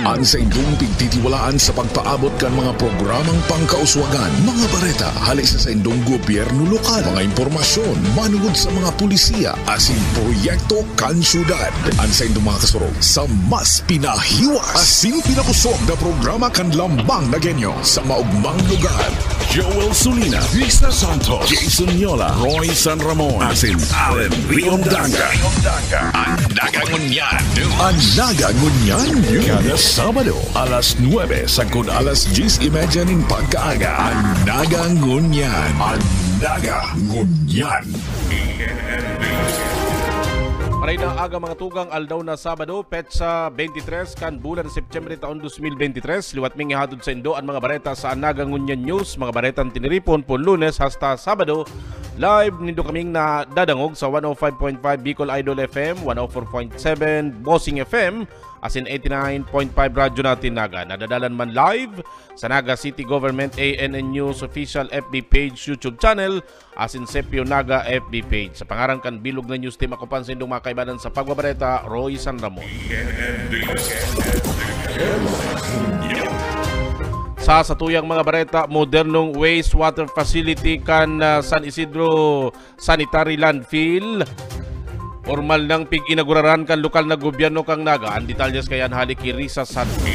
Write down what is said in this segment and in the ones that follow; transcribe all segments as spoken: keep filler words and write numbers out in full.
An saindong pigtitiwalaan sa pagpaabot kan mga programang pangkauswagan, mga bareta hale sa saindong gobyerno lokal, mga impormasyon manungod sa mga polisiya asin proyekto kan syudad. An saindong mga kasurog sa mas pinahiwas asin pinakosog na programa kan Lambang na Genyo sa maogmang lugar. Joel Sulina, Risa Santos, Jason Yola, Roy San Ramon, asin Allen Riondanga. An Naga Ngunyan News. An Naga Ngunyan News. Kada Sabado, alas nuebe sagkod alas dyes y media nin pagkaaga. An Naga Ngunyan. An Naga Ngunyan. Maray na aga, mga tugang, aldaw na Sabado, petsa twenty-three kan bulan na Setyembre taon dos mil bente tres. Liwat ming ihatod saindo an mga bareta sa An Naga Ngunyan News, mga baretang tiniripon, pon Lunes hasta Sabado. Live nindo kaming nadadangog sa one oh five point five Bicol Idol F M, one oh four point seven Bossing F M, asin eighty-nine point five Radyo Natin Naga. Nadadalan man live sa Naga City Government A N N News Official F B page, YouTube channel, asin Sepio Naga F B page. Sa pangaran kan bilog na news team, ako pa an saindong mga kaibanan sa pagbabareta, Roy San Ramon. Sa satuyang mga bareta, modernong wastewater facility kan, ah, San Isidro Sanitary Landfill. Pormal nang pig-inaguraran kan lokal na gobyerno kan Naga. An detalyes kaiyan hale ki Risa Santos.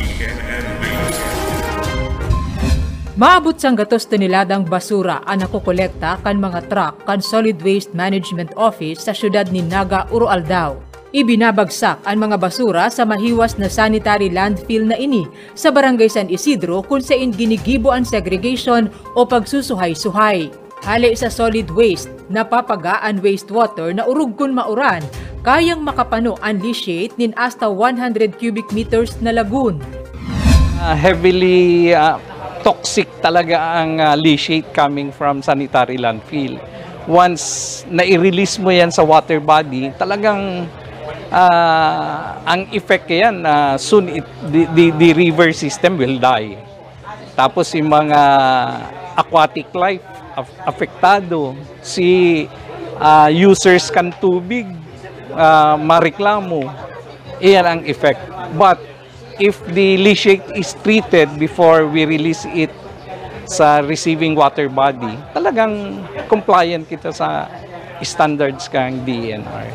Maabot sanggatos toneladang basura an nakokolekta kan mga truck kan Solid Waste Management Office sa siyudad nin Naga, Oroaldao. Ibinabagsak an mga basura sa mahiwas na sanitary landfill na ini sa Barangay San Isidro, kun sain ginigibo an segregation o pagsusuhay-suhay. Hale sa solid waste, napapaga an wastewater na orog kun mauran, kayang makapano an leachate nin hasta one hundred cubic meters na lagoon. Ah, heavily, ah, toxic talaga ang, ah, leachate coming from sanitary landfill. Once nai-release mo yan sa water body, talagang, ah, ang effect yan, ah, soon it, the, the, the river system will die. Tapos yung mga aquatic life af-, apektado, si, ah, users kan tubig, ah, mareklamo. Iyan ang effect. But if the leachate is treated before we release it sa receiving water body, talagang compliant kita sa standards kan D E N R.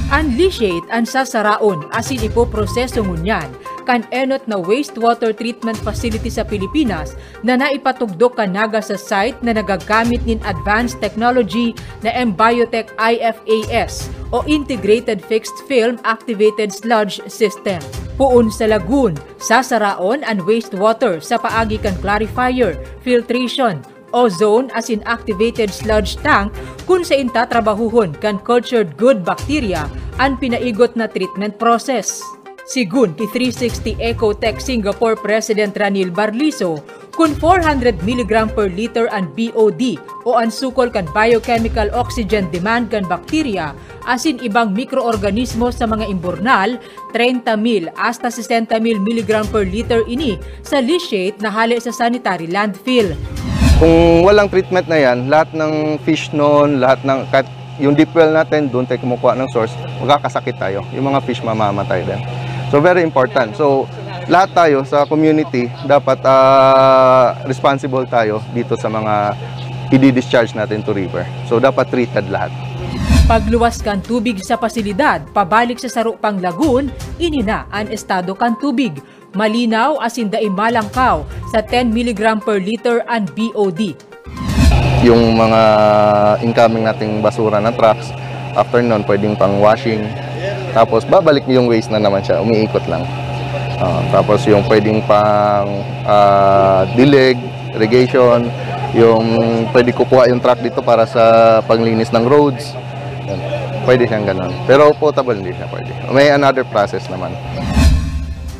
An leachate an sasaraon asin ipoproseso ngunyan kan enot na wastewater treatment facility sa Pilipinas na naipatugdok kan Naga sa site na nagagamit nin advanced technology na M Biotech I F A S o Integrated Fixed Film Activated Sludge System. Poon sa lagoon, sasaraon an wastewater sa paagi kan clarifier, filtration, ozone asin activated sludge tank, kun sain tatrabahohon kan cultured good bacteria an pinaigot na treatment process. Sigun ki three sixty Ecotech Singapore President Ranil Barliso, kun four hundred milligram per liter an B O D o an sukol kan biochemical oxygen demand kan bakterya asin ibang mikroorganismo sa mga imburnal, treinta mil hasta sesenta mil milligram per liter ini sa leachate na hale sa sanitary landfill. Kung walang treatment na yan, lahat ng fish noon, lahat ng, kahit yung deep well natin, doon tayo kumukuha ng source, magkakasakit tayo. Yung mga fish mamamatay din. So very important. So lahat tayo sa community, dapat ah, responsible tayo dito sa mga i-discharge natin to river. So dapat treated lahat. Pagluwas kan tubig sa pasilidad pabalik sa saro pang lagoon, ini na an estado kan tubig. Malinaw asin dai malangkaw sa ten milligram per liter an B O D. Yung mga incoming nating basura na trucks, after nun, pwedeng pang washing. Tapos babalik yung waste na naman siya, umiikot lang. Ah, tapos yung pwedeng pang ah, dilig, irrigation, yung pwede kukuha yung truck dito para sa panglinis ng roads. Yun. Pwede siyang ganun. Pero potable hindi siya pwede. May another process naman.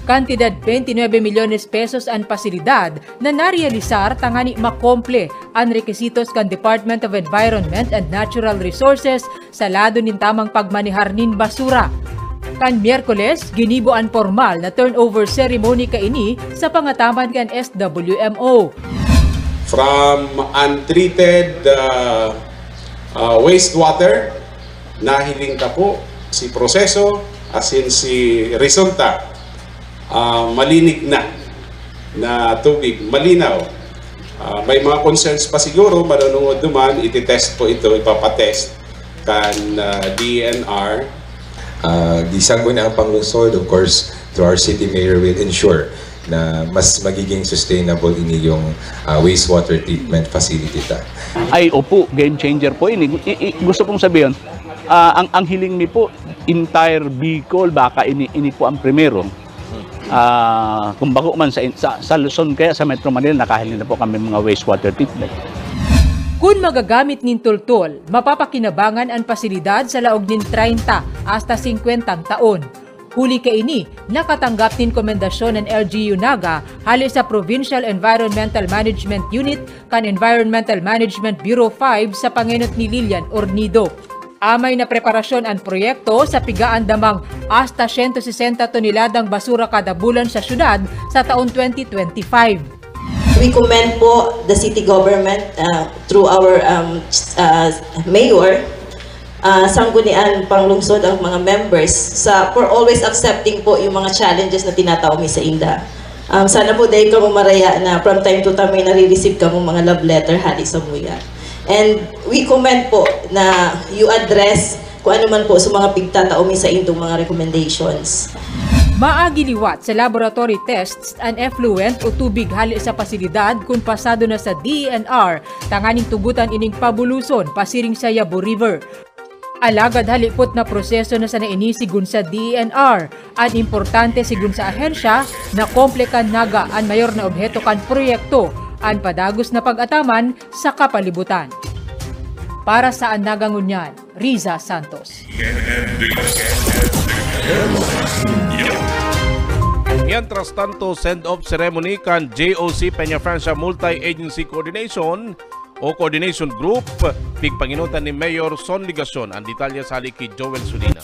Kantidad twenty-nuebe milyones pesos an pasilidad na narealisar tangani makomple an rekisitos kan Department of Environment and Natural Resources sa lado nin tamang pagmanehar nin basura. Kan Miyerkules, ginibo an pormal na turnover ceremony kaini sa pangataman kan S W M O. From untreated uh, uh, wastewater, nahiling ta po si proseso asin si resulta. Ah, malinig na na tubig, malinaw. Ah, may mga concerns pa siguro, manunungod duman, ititest po ito, ipapatest kan, ah, D E N R. Ah, di sangguniang panglungsod, of course, through our city mayor, will ensure na mas magiging sustainable ini yung, ah, wastewater treatment facility ta. Ay, opo, game changer po ini. I- i- gusto kong sabihin, ah, ang, ang hiling mi po, entire Bicol, baka ini, ini po ang primero. Ah, kung bako man sa, sa, sa Luzon, kaya sa Metro Manila, nakahiling na po kami mga wastewater treatment. Kun magagamit nin tultol, mapapakinabangan an pasilidad sa laog nin treinta hasta singkwentang taon. Huli kaini, nakatanggap nin komendasyon an L G U Naga hale sa Provincial Environmental Management Unit kan Environmental Management Bureau five sa pangenot ni Lilian Ornido. Amay na preparasyon an proyekto sa pigaandamang hasta siyento sesenta toneladang basura kada bulan sa syudad sa taon twenty twenty-five. We commend po the city government uh, through our um, uh, mayor, uh, sanggunian panglungsod ang mga members sa for always accepting po yung mga challenges na tinatao mi sa inda. Um, sana po dahil kamo maraya na from time to time may nare-receive kamo mga love letter hali sa muya. And we commend po na you address kung ano man po sa mga pigtatao mi sa indong mga recommendations. Maagi liwat sa laboratory tests an effluent o tubig hali sa pasilidad kun pasado na sa D E N R tanganing tugotan ining pabuloson pasiring sa Yabo River. Alagad halipot na proseso na sana ini sigun sa D E N R. An importante sigun sa ahensya, nakomple kan Naga an mayor na obheto kan proyekto, an padagos na pag-ataman sa kapalibutan. Para sa An Naga Ngunyan, Riza Santos. Mientras tanto, send-off ceremony kan J O C Peñafrancia Multi-Agency Coordination o Coordination Group, pigpanginutan ni Mayor Son Legacion. Ang detalye sa hali ki Joel Sudina.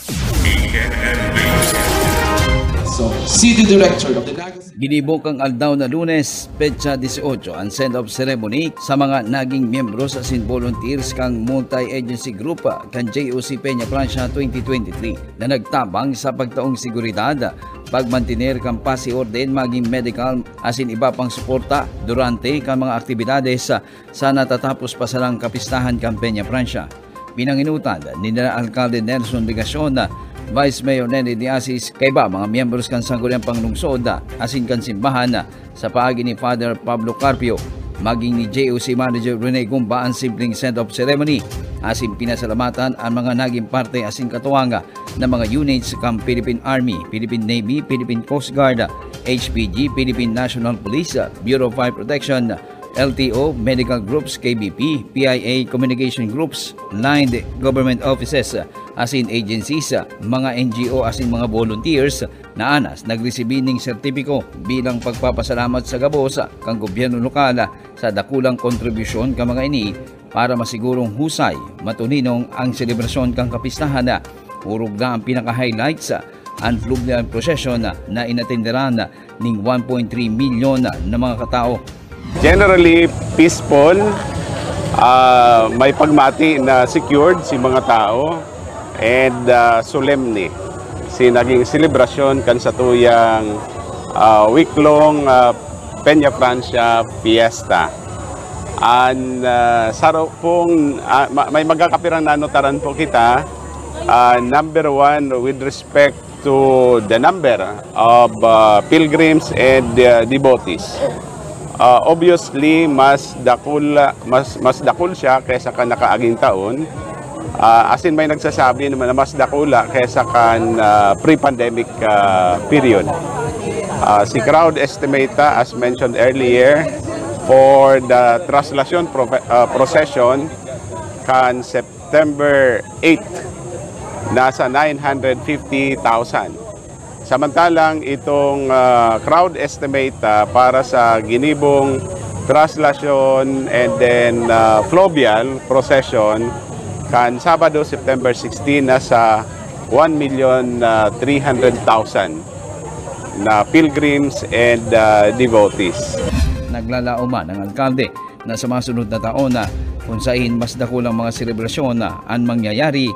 So, City Director of the Naga City. Ginibo kan aldaw na Lunes, petsa dieciocho, ang send-off ceremony sa mga naging miyembros asin volunteers kan Multi-Agency Group kan J O C Peñafrancia twenty twenty-three na nagtabang sa pagtaong seguridad, pagmantener kan pasi orden, magin medical asin iba pang suporta durante kan mga aktibidades sa natatapos pa sanang kapistahan kan Peñafrancia. Pinanginutan ni Alcalde Nelson Legacion, Vice Mayor Nene Diasis, kaiba mga miyembros kan Sangguniang Panglungsod asin kan simbahan, sa paagi ni Father Pablo Carpio, magin ni J O C Manager Rene Gumba an simpleng send-off ceremony, asin pinasalamatan an mga naging parte asin katuwang na mga units kan Philippine Army, Philippine Navy, Philippine Coast Guard, H P G, Philippine National Police, Bureau of Fire Protection, L T O, medical groups, K B P, P I A, communication groups, line government offices, asin agencies, mga N G O asin mga volunteers na anas nagresibi ning sertipiko bilang pagpapasalamat sa gabos kan gobyerno lokal sa dakulang kontribusyon kan mga ini para masigurong husay, matuninong ang selebrasyon kan kapistahan. Orog na ang pinaka-highlights, an fluvial procession na inatenderan ning one point three milyon na mga katao. Generally peaceful, ah, may pagmati na secured si mga tao, and ah, solemne si naging selebrasyon kan satuyang ah, week-long ah, Peñafrancia Fiesta. An ah, saro pong ah, ma- may magkakapirang nanotaran po kita. Ah, number one, with respect to the number of uh, pilgrims and uh, devotees. Uh, obviously, mas dakul mas mas dakul siya kaysa ka nakaaging taon. Uh, as in, may nagsasabi naman na mas dakula kaysa kan uh, pre-pandemic uh, period. Uh, si crowd estimata, as mentioned earlier, for the traslacion pro- uh, procession kan September eight, nasa nine hundred fifty thousand. Samantalang itong ah, crowd estimate ah, para sa ginibong traslacion and then ah, fluvial procession kan Sabado, September sixteen, nasa one million three hundred thousand na pilgrims and ah, devotees. Naglalaoman ang alkalde na sa mga sunod na taon na kung sain mas dakulang mga selebrasyon na an mangyayari.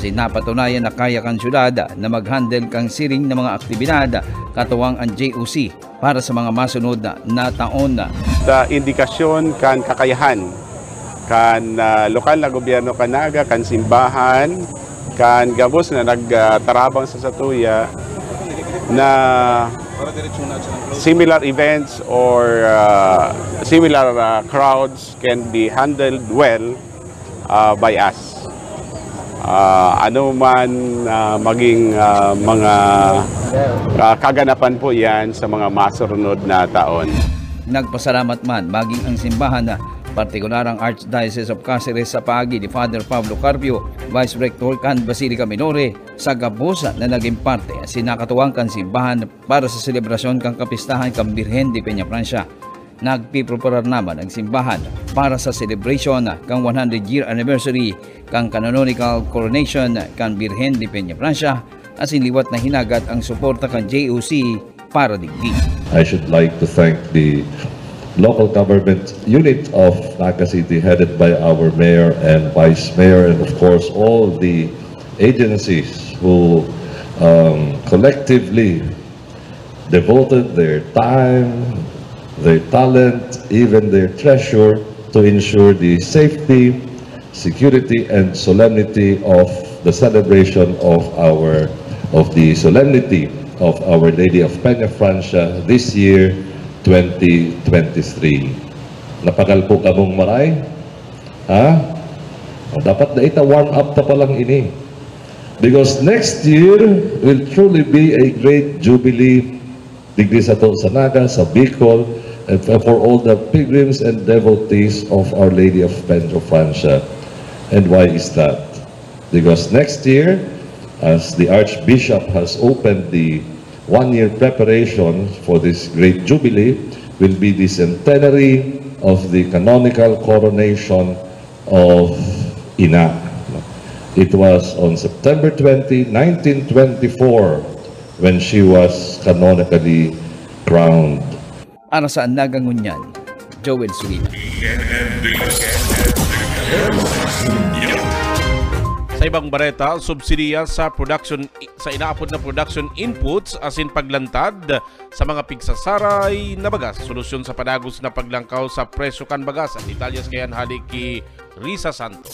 asin napatunayan na kaya kan syudad na mag-handle kan siring na mga aktibidad katuwang an J O C para sa mga masunod na, na taon. Sa indikasyon kan kakayahan kan ah, lokal na gobyerno kan Naga, kan simbahan, kan gabos na nagtarabang sa satuya na similar events or ah, similar ah, crowds can be handled well ah, by us. Ah, ano man ah, maging ah, mga ah, kaganapan po yan sa mga masurunod na taon. Nagpasalamat man maging ang simbahan, partikular ang Archdiocese of Caceres sa paagi ni Father Pablo Carpio, Vice Rector kan Basilica Minore, sa gabos na naging parte asin nakatuwang kan simbahan para sa selebrasyon kan kapistahan kan Birhen de Peñafrancia. Nagpipreparar naman ang simbahan para sa celebration kan one hundred year anniversary kan canonical coronation kan Birhen de Peñafrancia, asin liwat na hinagat ang suporta kan J O C para digdi. I should like to thank the local government unit of Naga City, headed by our mayor and vice mayor, and of course all the agencies who um, collectively devoted their time, their talent, even their treasure to ensure the safety, security, and solemnity of the celebration of our of the solemnity of Our Lady of Peñafrancia this year, twenty twenty-three. Napagal po kamong maray? Ha? O, dapat na ita warm up ta pa lang ini. Because next year will truly be a great jubilee digdi sato sa Naga, sa Bicol, and for all the pilgrims and devotees of Our Lady of Peñafrancia. And why is that? Because next year, as the Archbishop has opened the one-year preparation for this great jubilee, will be the centenary of the canonical coronation of Ina. It was on September twenty, nineteen twenty-four, when she was canonically crowned. Para sa Naga Ngunyan, Joel Suina. Sa ibang bareta, subsidiya sa production sa inaapod na production inputs asin paglantad sa mga pigsasaray na bagas, solusyon sa padagos na paglangkaw sa presyo kan bagas. Ang detalyes kaiyan hali ki Risa Santos.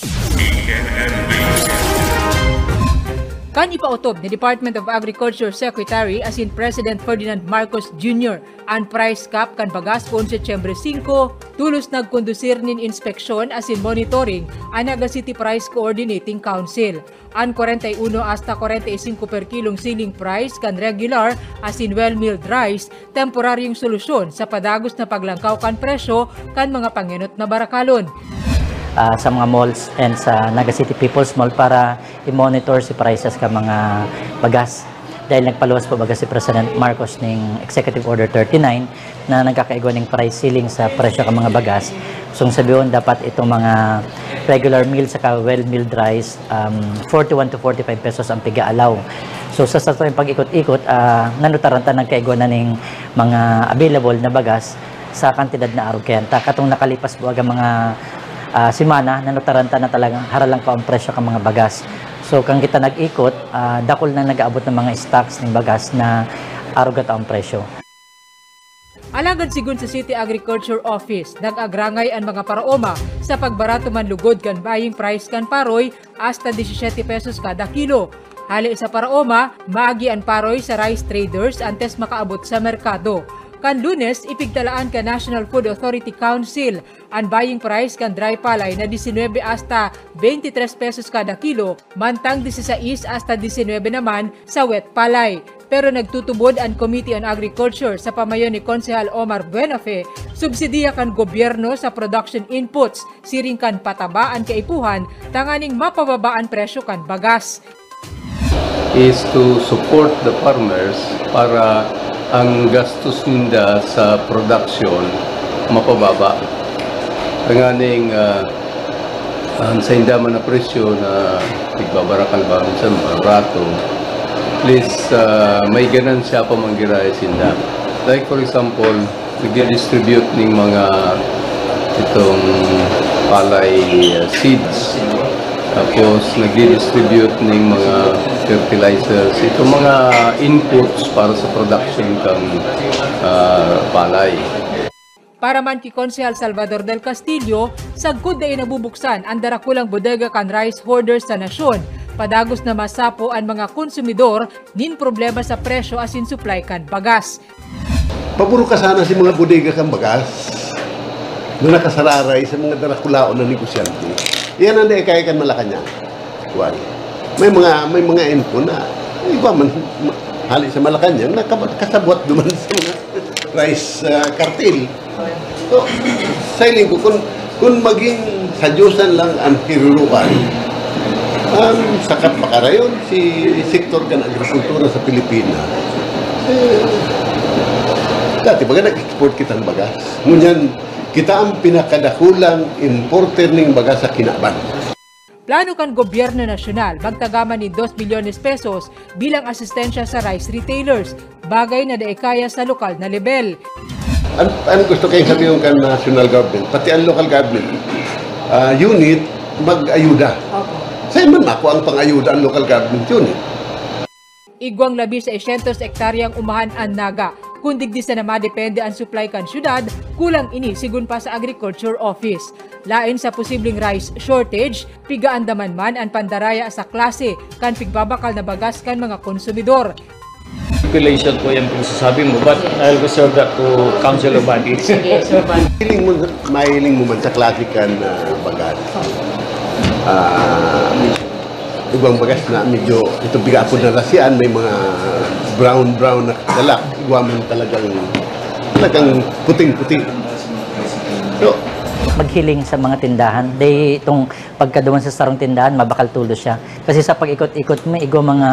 Kan ipaotob ni Department of Agriculture Secretary asin President Ferdinand Marcos Junior an price cap kan bagas poon Setyembre singko, tolos nagkondusir nin inspeksyon asin monitoring an Naga City Price Coordinating Council. An kwarenta y uno hasta kwarenta y singko per kilong siling price kan regular asin well milled rice, temporaryong solusyon sa padagos na paglangkaw kan presyo kan mga pangenot na barakalon. Ah, sa mga malls and sa Naga City People's Mall para i-monitor si prices ka mga bagas. Dahil nagpaluwas po baga si President Marcos ning Executive Order thirty-nine na nagkakaigwa ning price ceiling sa presyo ka mga bagas. So, ang sabihon, dapat itong mga regular meal saka well milled rice, um, forty-one to forty-five pesos ang piga-alaw. So, sa satuyang pag-ikot-ikot, ah, nanutaran ta nagkaigwa na ning mga available na bagas sa kantidad na arog kaiyan ta. Katong nakalipas po aga mga ah, semana, nanutaran ta na talagang haralangkaw ang presyo kan mga bagas. So, kan kita nag-ikot, ah, dakul na nag-aabot na mga stocks ning bagas na arog ang presyo. Alagad sigon sa City Agriculture Office, nag-agrangay an mga paraoma sa pagbarato man lugod kan buying price kan paroy hasta disisete pesos kada kilo. Hale sa paraoma, maagi an paroy sa rice traders antes makaabot sa merkado. Kan Lunes, ipigtalaan kan National Food Authority Council an buying price kan dry palay na disinwebe hasta beintitres pesos kada kilo, mantang disisais hasta disinwebe naman sa wet palay. Pero nagtutubod an Committee on Agriculture sa pamayo ni Konsehal Omar Buenafe, subsidiya kan gobyerno sa production inputs siring kan pataba an kaipuhan tanganing mapababa an presyo kan bagas. is to support the farmers para ang gastos ninda sa production mapababa. Tanganing uh, ang sainda man na presyo na tigbabarakal ba minsan barato, at least uh, may ganansya pa manggirahay sinda. Like for example, nagdi-distribute ning mga itong palay uh, seeds. Tapos nagdi-distribute ning mga fertilizers, itong mga inputs para sa production kan, ah, palay. Para man ki Konsehal Salvador del Castillo, sagkod dai nabubuksan an darakulang bodega kan rice hoarders sa nasyon, padagos na masapo an mga konsumidor nin problema sa presyo asin supply kan bagas. Pabor ka sana si mga bodega kan bagas na nakasararay sa mga darakulaon na negosyante. Iyan ang dai kaya kan Malacañang. Why? May mga may mga info na iba man hali sa Malacañang na kab- kasabwat duman sa mga rice ah, cartel. So, sa hiling ko, kung, kung maging sadyosan lang ang hiruruan, ang sakat pa karayon si sektor kan agrikultura sa Pilipinas. Eh, dati baga nag-export kitang bagas. Ngunyan, kita ang pinakadakulang importer ning bagas sa kinaban. Plano kan gobyerno nasyonal magtagaman nin dos milyones pesos bilang asistensya sa rice retailers, bagay na dai kaya sa lokal na lebel. Ang, ang gusto kayong sabihin kan national government, pati ang local government ah, unit, mag-ayuda. Saan man ako ang pang-ayuda ang local government unit? Igwang labi sa sesyentos ektaryang umahan an Naga. Kun digdi sana madepende an supply kan syudad, kulang ini sigon pa sa Agriculture Office. Lain sa posibleng rice shortage, pigaandaman man an pandaraya sa klase kan pigbabakal na bagas kan mga konsumidor. Speculation po yung pinagsasabi mo, but I'll reserve that to council of bodies. Sige, Sir Van. Hiling mo, mahiling mo man sa klase kan ah, bagas. Ah, ibang bagas na medyo ito bigapon na lasian, may mga brown brown na kakalak. Igwa man talagang talagang puting-puti. So, Maghiling sa mga tindahan. Dai itong pagkaduman sa sarong tindahan, mabakal tulos siya. Kasi sa pag-ikot-ikot mo, igwa mga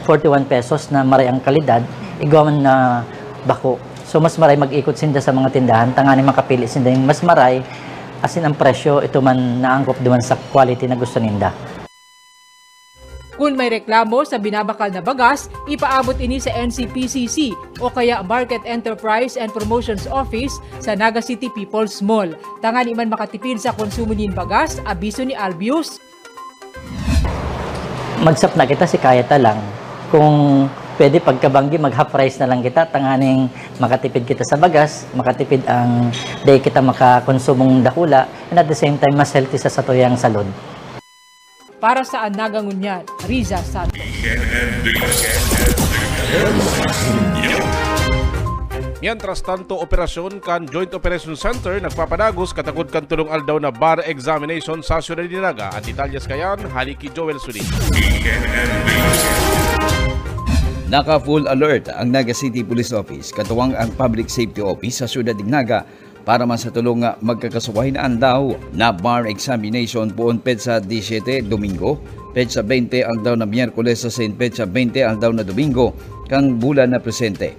forty-one pesos na maray ang kalidad, igwa man na bako. So mas maray mag-ikot sinda sa mga tindahan, tangani makapili sinda yung mas maray, asin ang presyo, ito man naangkop duman sa quality na gusto ninda. Kun may reklamo sa binabakal na bagas, ipaabot ini sa N C P C C o kaya Market Enterprise and Promotions Office sa Naga City People's Mall. Tangani man makatipid sa konsumo nin bagas, abiso ni Albius. Magsapna kita si kaya ta lang. Kung pwede pagkabanggi mag half price na lang kita, tanganing makatipid kita sa bagas, makatipid ang day kita makakonsumong dakula, and at the same time mas healthy sa satuyang salud. Para sa Anaga Ngunyan, Riza Santos. Mientras tanto, operasyon kan Joint Operation Center nagpapadagos katakod kan tulong aldaw na bar examination sa Ciudad de Naga. Ang detalyes kayan, hali ki Joel Sudin. Naka-full alert ang Naga City Police Office, katuwang ang Public Safety Office sa Siyudad nin Naga para man sa tulong nga magkakasuwahi na aldaw na bar examination poon petsa disiyete, Domingo, petsa bente, aldaw na Miyerkules, asin petsa bente, aldaw na Domingo, kan bulan na presente.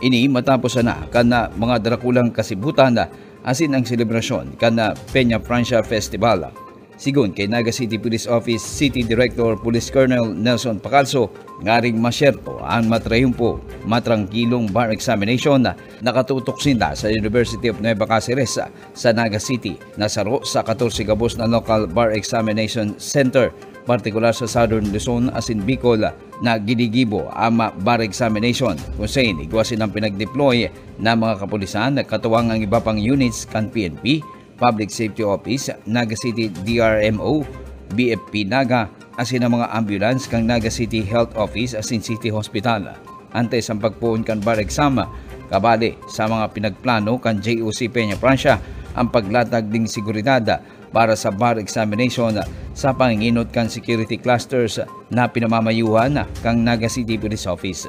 Ini matapos sana kan mga darakulang kasibutan asin ang selebrasyon kan Peña Francia Festival. Sigon kay Naga City Police Office City Director Police Colonel Nelson Pacalso, ngaring masyerto ang matrayumpo, matrangkilong bar examination na nakatutok sinda sa University of Nueva Caceres sa Naga City na saro sa katorse gabos na local bar examination center, partikular sa Southern Luzon asin Bicol, na ginigibo ang bar examination, kung sain igwa sinang pinag-deploy na mga kapulisan, katuwang ang iba pang units kan P N P, Public Safety Office, Naga City D R M O, B F P Naga, asin ang mga ambulance kan Naga City Health Office asin City Hospital. Antes ang pagpoon kan bar exam, kabali sa mga pinagplano kan J O C Peña Francia ang paglatag ning seguridad para sa bar examination sa panginginot kan security clusters na pinamamayuhan kan Naga City Police Office.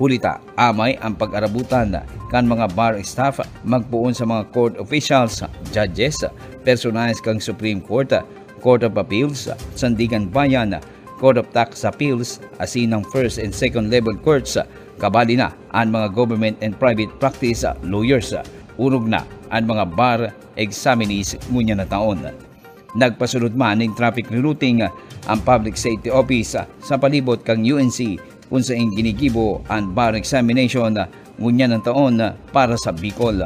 Huli ta, amay ang pag-arabutan kan mga bar staff magpoon sa mga court officials, judges, personahes kan Supreme Court, Court of Appeals, Sandiganbayan, Court of Tax Appeals, asin ang first and second level courts, kabali na an mga government and private practice lawyers. Orog na an mga bar examinees ngunyan na taon. Nagpasulod man nin traffic rerouting ang Public Safety Office sa palibot kan U N C, kun sain ginigibo an bar examination ngunyan na taon para sa Bicol.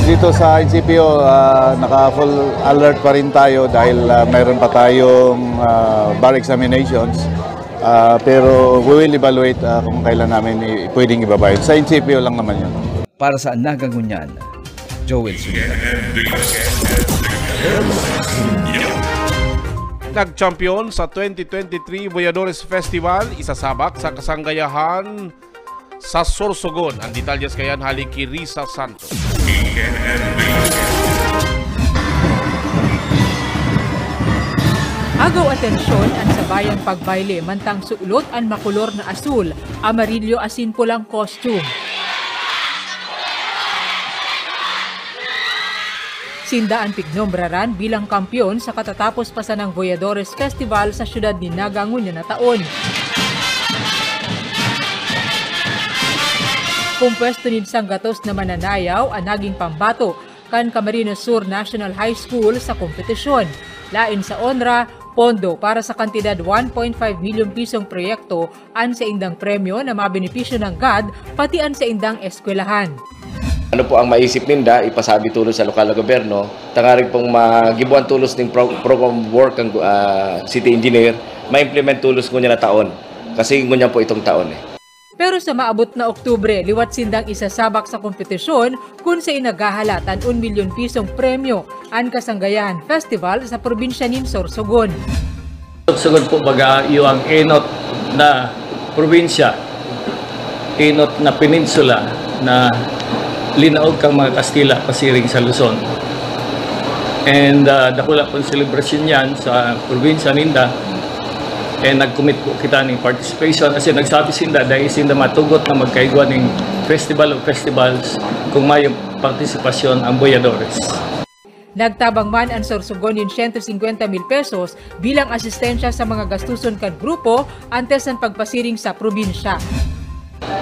Dito sa N C P O, ah, naka-full alert pa rin tayo dahil, ah, mayroon pa tayong, ah, bar examinations. Ah, pero we will evaluate, ah, kung kailan namin i-, pwedeng ibaba yun. Sa N C P O lang naman yun. Para sa Naga Ngunyan, Joel Zuniga. Nag-champion sa twenty twenty-three Voyadores Festival, isasabak sa kasanggayahan sa Sorsogon. Ang detalyes kayan hali ki Risa Santos. Agaw atensyon an sabayang pagbayle mantang suolot an makolor na asul, amarilyo asin pulang costume. Sinda an pignombraran bilang kampeon sa katatapos pa sanang Voyadores Festival sa siyudad ni Naga ngunyan na taon. Kompuesto nin sanggatos na mananayaw an naging pambato kan Camarines Sur National High School sa kompetisyon. Laen sa onra, pondo para sa kantidad one point five milyon pisong proyekto an saindang premyo na mabenepisyo nanggad pati an saindang eskwelahan. Ano po ang maisip ninda, ipasabi tolos sa lokal na gobyerno, tangarig pong magibuan tolos ning pro- program work ang ah, city engineer, ma-implement tolos ngunyan na taon. Kasi ngunyan po itong taon eh. Pero sa maabot na Oktubre, liwat sindang isasabak sa kompetisyon kun sain naghahalat an un milyon pisong premyo an Kasanggayahan Festival sa probinsya nin Sorsogon. Sugod po baga iyo ang enot na probinsya, enot na peninsula na linaog kang mga Kastila pasiring sa Luzon. And uh, dakula pong selebrasyon yan sa probinsya ninda. And nag-commit po kita ning participation kasi nagsabi sinda dahil sinda matugot na magkaigwa ning Festival of Festivals kung may partisipasyon ang Boyadores. Nagtabang man an Sorsogon nin siyento singkwenta mil pesos bilang asistensya sa mga gastuson kan grupo antes an pagpasiring sa probinsya.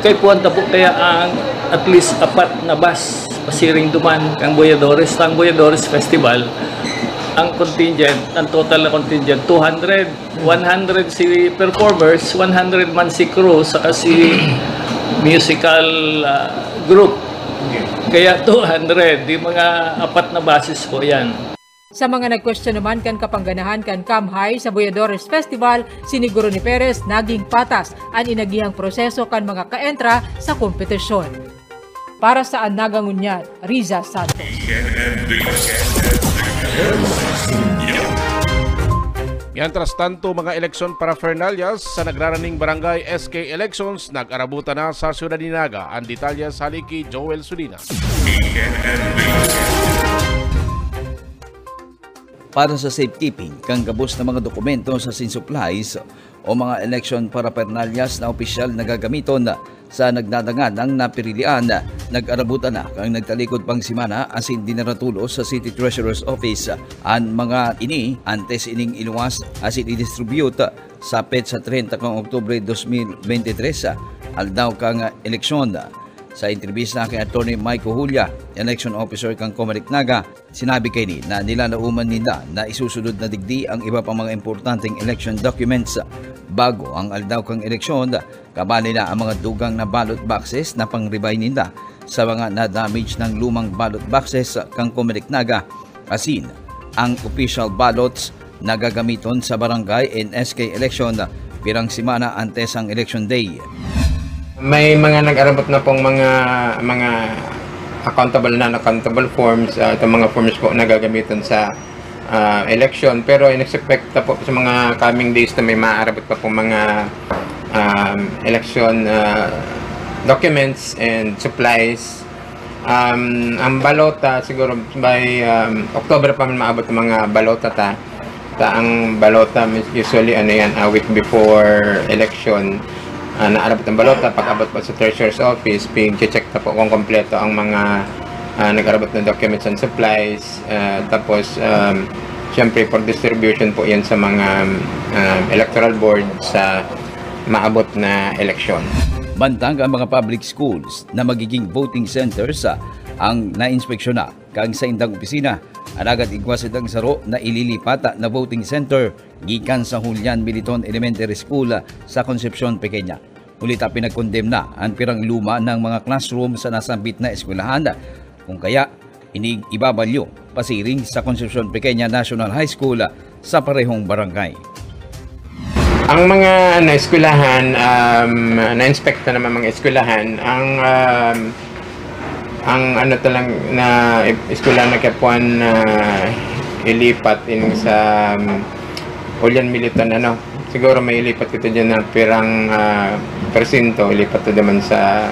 Kay puwan ta po kaya ang at least apat na bus pasiring duman kang Boyadores, tang Boyadores Festival. Ang contingent, ang total na contingent, two hundred. One hundred si performers, one hundred man si crew, saka si musical ah, group. Kaya two hundred, yung mga apat na buses po yan. Sa mga nagkwestiyon naman kan kapangganahan kan Kamhay sa Boyadores Festival, siniguro ni Perez naging patas an inagihang proseso kan mga kaentra sa kompetisyon. Para sa Anaga Ngunyan, Riza Santos. Mientras tanto, mga eleksyon paraphernalias sa nagraraning barangay S K elections nag-arabutan na sa siyudad ni Naga. Ang detalye sa hali ki Joel Sulina. Para sa safekeeping kan gabos na mga dokumento sa sin supplies o mga election paraphernalias na opisyal na gagamiton sa nagdadangan ng napirilian, nag-arabutan na kan nagtalikod pang semana asin dinara tolos sa City Treasurer's Office an mga ini antes ining iluwas asin i-distribute sa petsa treinta kan Oktubre dos mil bente tres, aldaw kan eleksyon. Sa entrebista kay Attorney Mike Ojulia, election officer kan Comelec Naga, sinabi kaini na nilalauman ninda na isusunod na digdi ang iba pang mga importanteng election documents bago ang aldaw kan eleksyon, kabali na ang mga dugang na ballot boxes na pang-rebay ninda sa mga na-damage ng lumang ballot boxes kan Comelec Naga, asin ang official ballots na gagamiton sa barangay and S K election pirang semana antes ang election day. May mga nag-arabot na pong mga mga accountable na accountable forms, ah, itong mga forms po na gagamitin sa ah, election, pero in-expect na po sa mga coming days na may maarabot pa pong mga um, election ah, documents and supplies. Um, ang balota siguro by um, October pa man maabot ang mga balota ta. Ta ang balota usually ano yan, a week before election, ah, naarabot ang balota. Pag abot po sa treasurer's office, pig-check na po kung kompleto ang mga ah, nag-arabot na documents and supplies. Ah, tapos um, siyempre for distribution po yan sa mga um, electoral board sa maabot na eleksyon. Mantang ang mga public schools na magiging voting centers ah, ang nainspeksyon na kang saindang opisina, alagad igwa sindang saro na ililipata na voting center gikan sa Julian Militon Elementary School sa Concepcion Pequeña. Huli ta pinagkondemna an pirang luma ng mga classroom sa nasambit na eskwelahan, kung kaya Inig ibabalyo pasiring sa Concepcion Pequeña National High School sa parehong barangay. Ang mga naeskwelahan, um, na-inspect na naman mga eskwelahan, ang um, ang ano talang na eskwelahan na kapuan na ilipat in sa um, Julian Militon, ano, siguro may ilipat kita dyan na pirang uh, persinto, ilipat to naman sa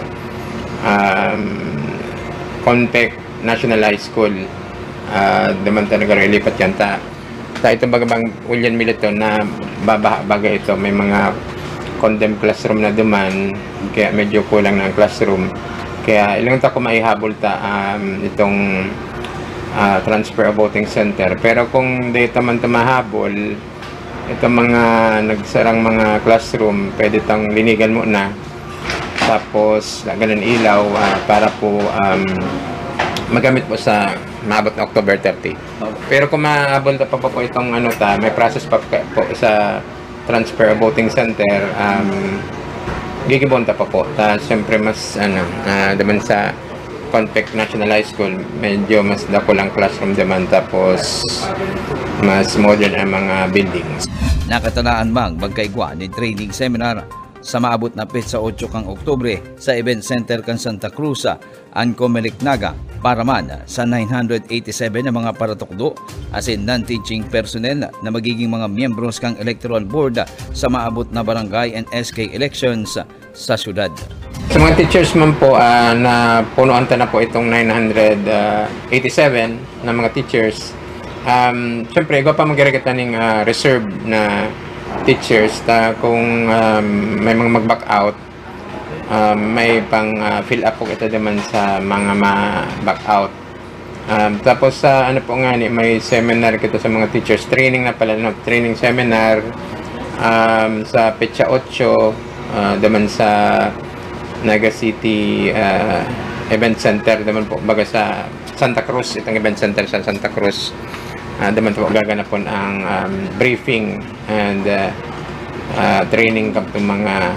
um, Conpec National High School. Uh, naman talaga ilipat yan ta. Sa itong baga bang Julian Militon na babaha baga ito, may mga condemned classroom na duman, kaya medyo kulang na ang classroom. Kaya ilang ta kung maihabol ta um, itong uh, transfer of voting center. Pero kung dito man tumahabol, itong mga nagsarang mga classroom, pwede tang linigan muna. Tapos, laganan ilaw uh, para po um, magamit po sa maabot na October thirty. Pero kung maabot pa po, po itong ano ta, may process pa po sa transfer voting center, um, gigibon ta pa po. Ta, siyempre mas ano, uh, naman sa Conpec National High School, medyo mas dakul ang classroom naman tapos mas modern ang mga buildings. Nakatalaan mang magkaigwa ni training seminar sa maabot na petsa otso kan Oktubre sa Event Center kan Santa Cruz, an Comelec Naga para man sa nine hundred eighty-seven na mga paratukdo asin non-teaching personnel na magiging mga miyembros kan Electoral Board sa maabot na barangay and S K elections sa syudad. Sa mga teachers man po, uh, na punuan ta na po itong nine hundred eighty-seven na mga teachers, um, syempre, igwa pa magkira kita ning uh, reserve na teachers ta kung um, may mga mag-back out, um, may pang uh, fill up po kita naman sa mga ma-back out. Um, tapos sa ano po nga ni may seminar kita sa mga teachers, training na pala, no? Training seminar um, sa petsa otso uh, naman sa Naga City uh, Event Center naman po, baga sa Santa Cruz, itong event center sa Santa Cruz. Uh, naman po gaganapon ang um, briefing and uh, uh, training kang mga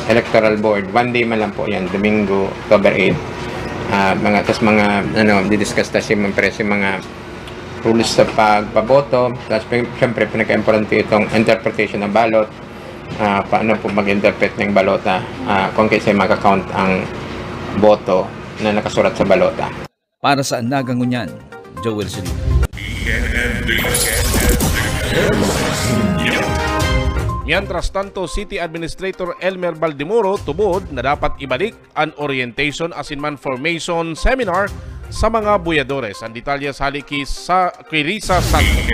electoral board. One day man lang po yan, Domingo, October eight. Uh, mga tas mga ano, didiscuss ta si mga presyo mga rules sa pagpaboto. Tapos syempre pinaka-importante itong interpretation ng ballot. Uh, paano po mag-interpret ng balota uh, kung kasi makakount ang boto na nakasurat sa balota. Para sa Naga Ngunyan, Joel Suli. Mientras tanto, City Administrator Elmer Baldemoro tubod na dapat ibalik an orientation asin man formation seminar sa mga buyadores. Ang detalye sa hali ki sa Kirisa Santos.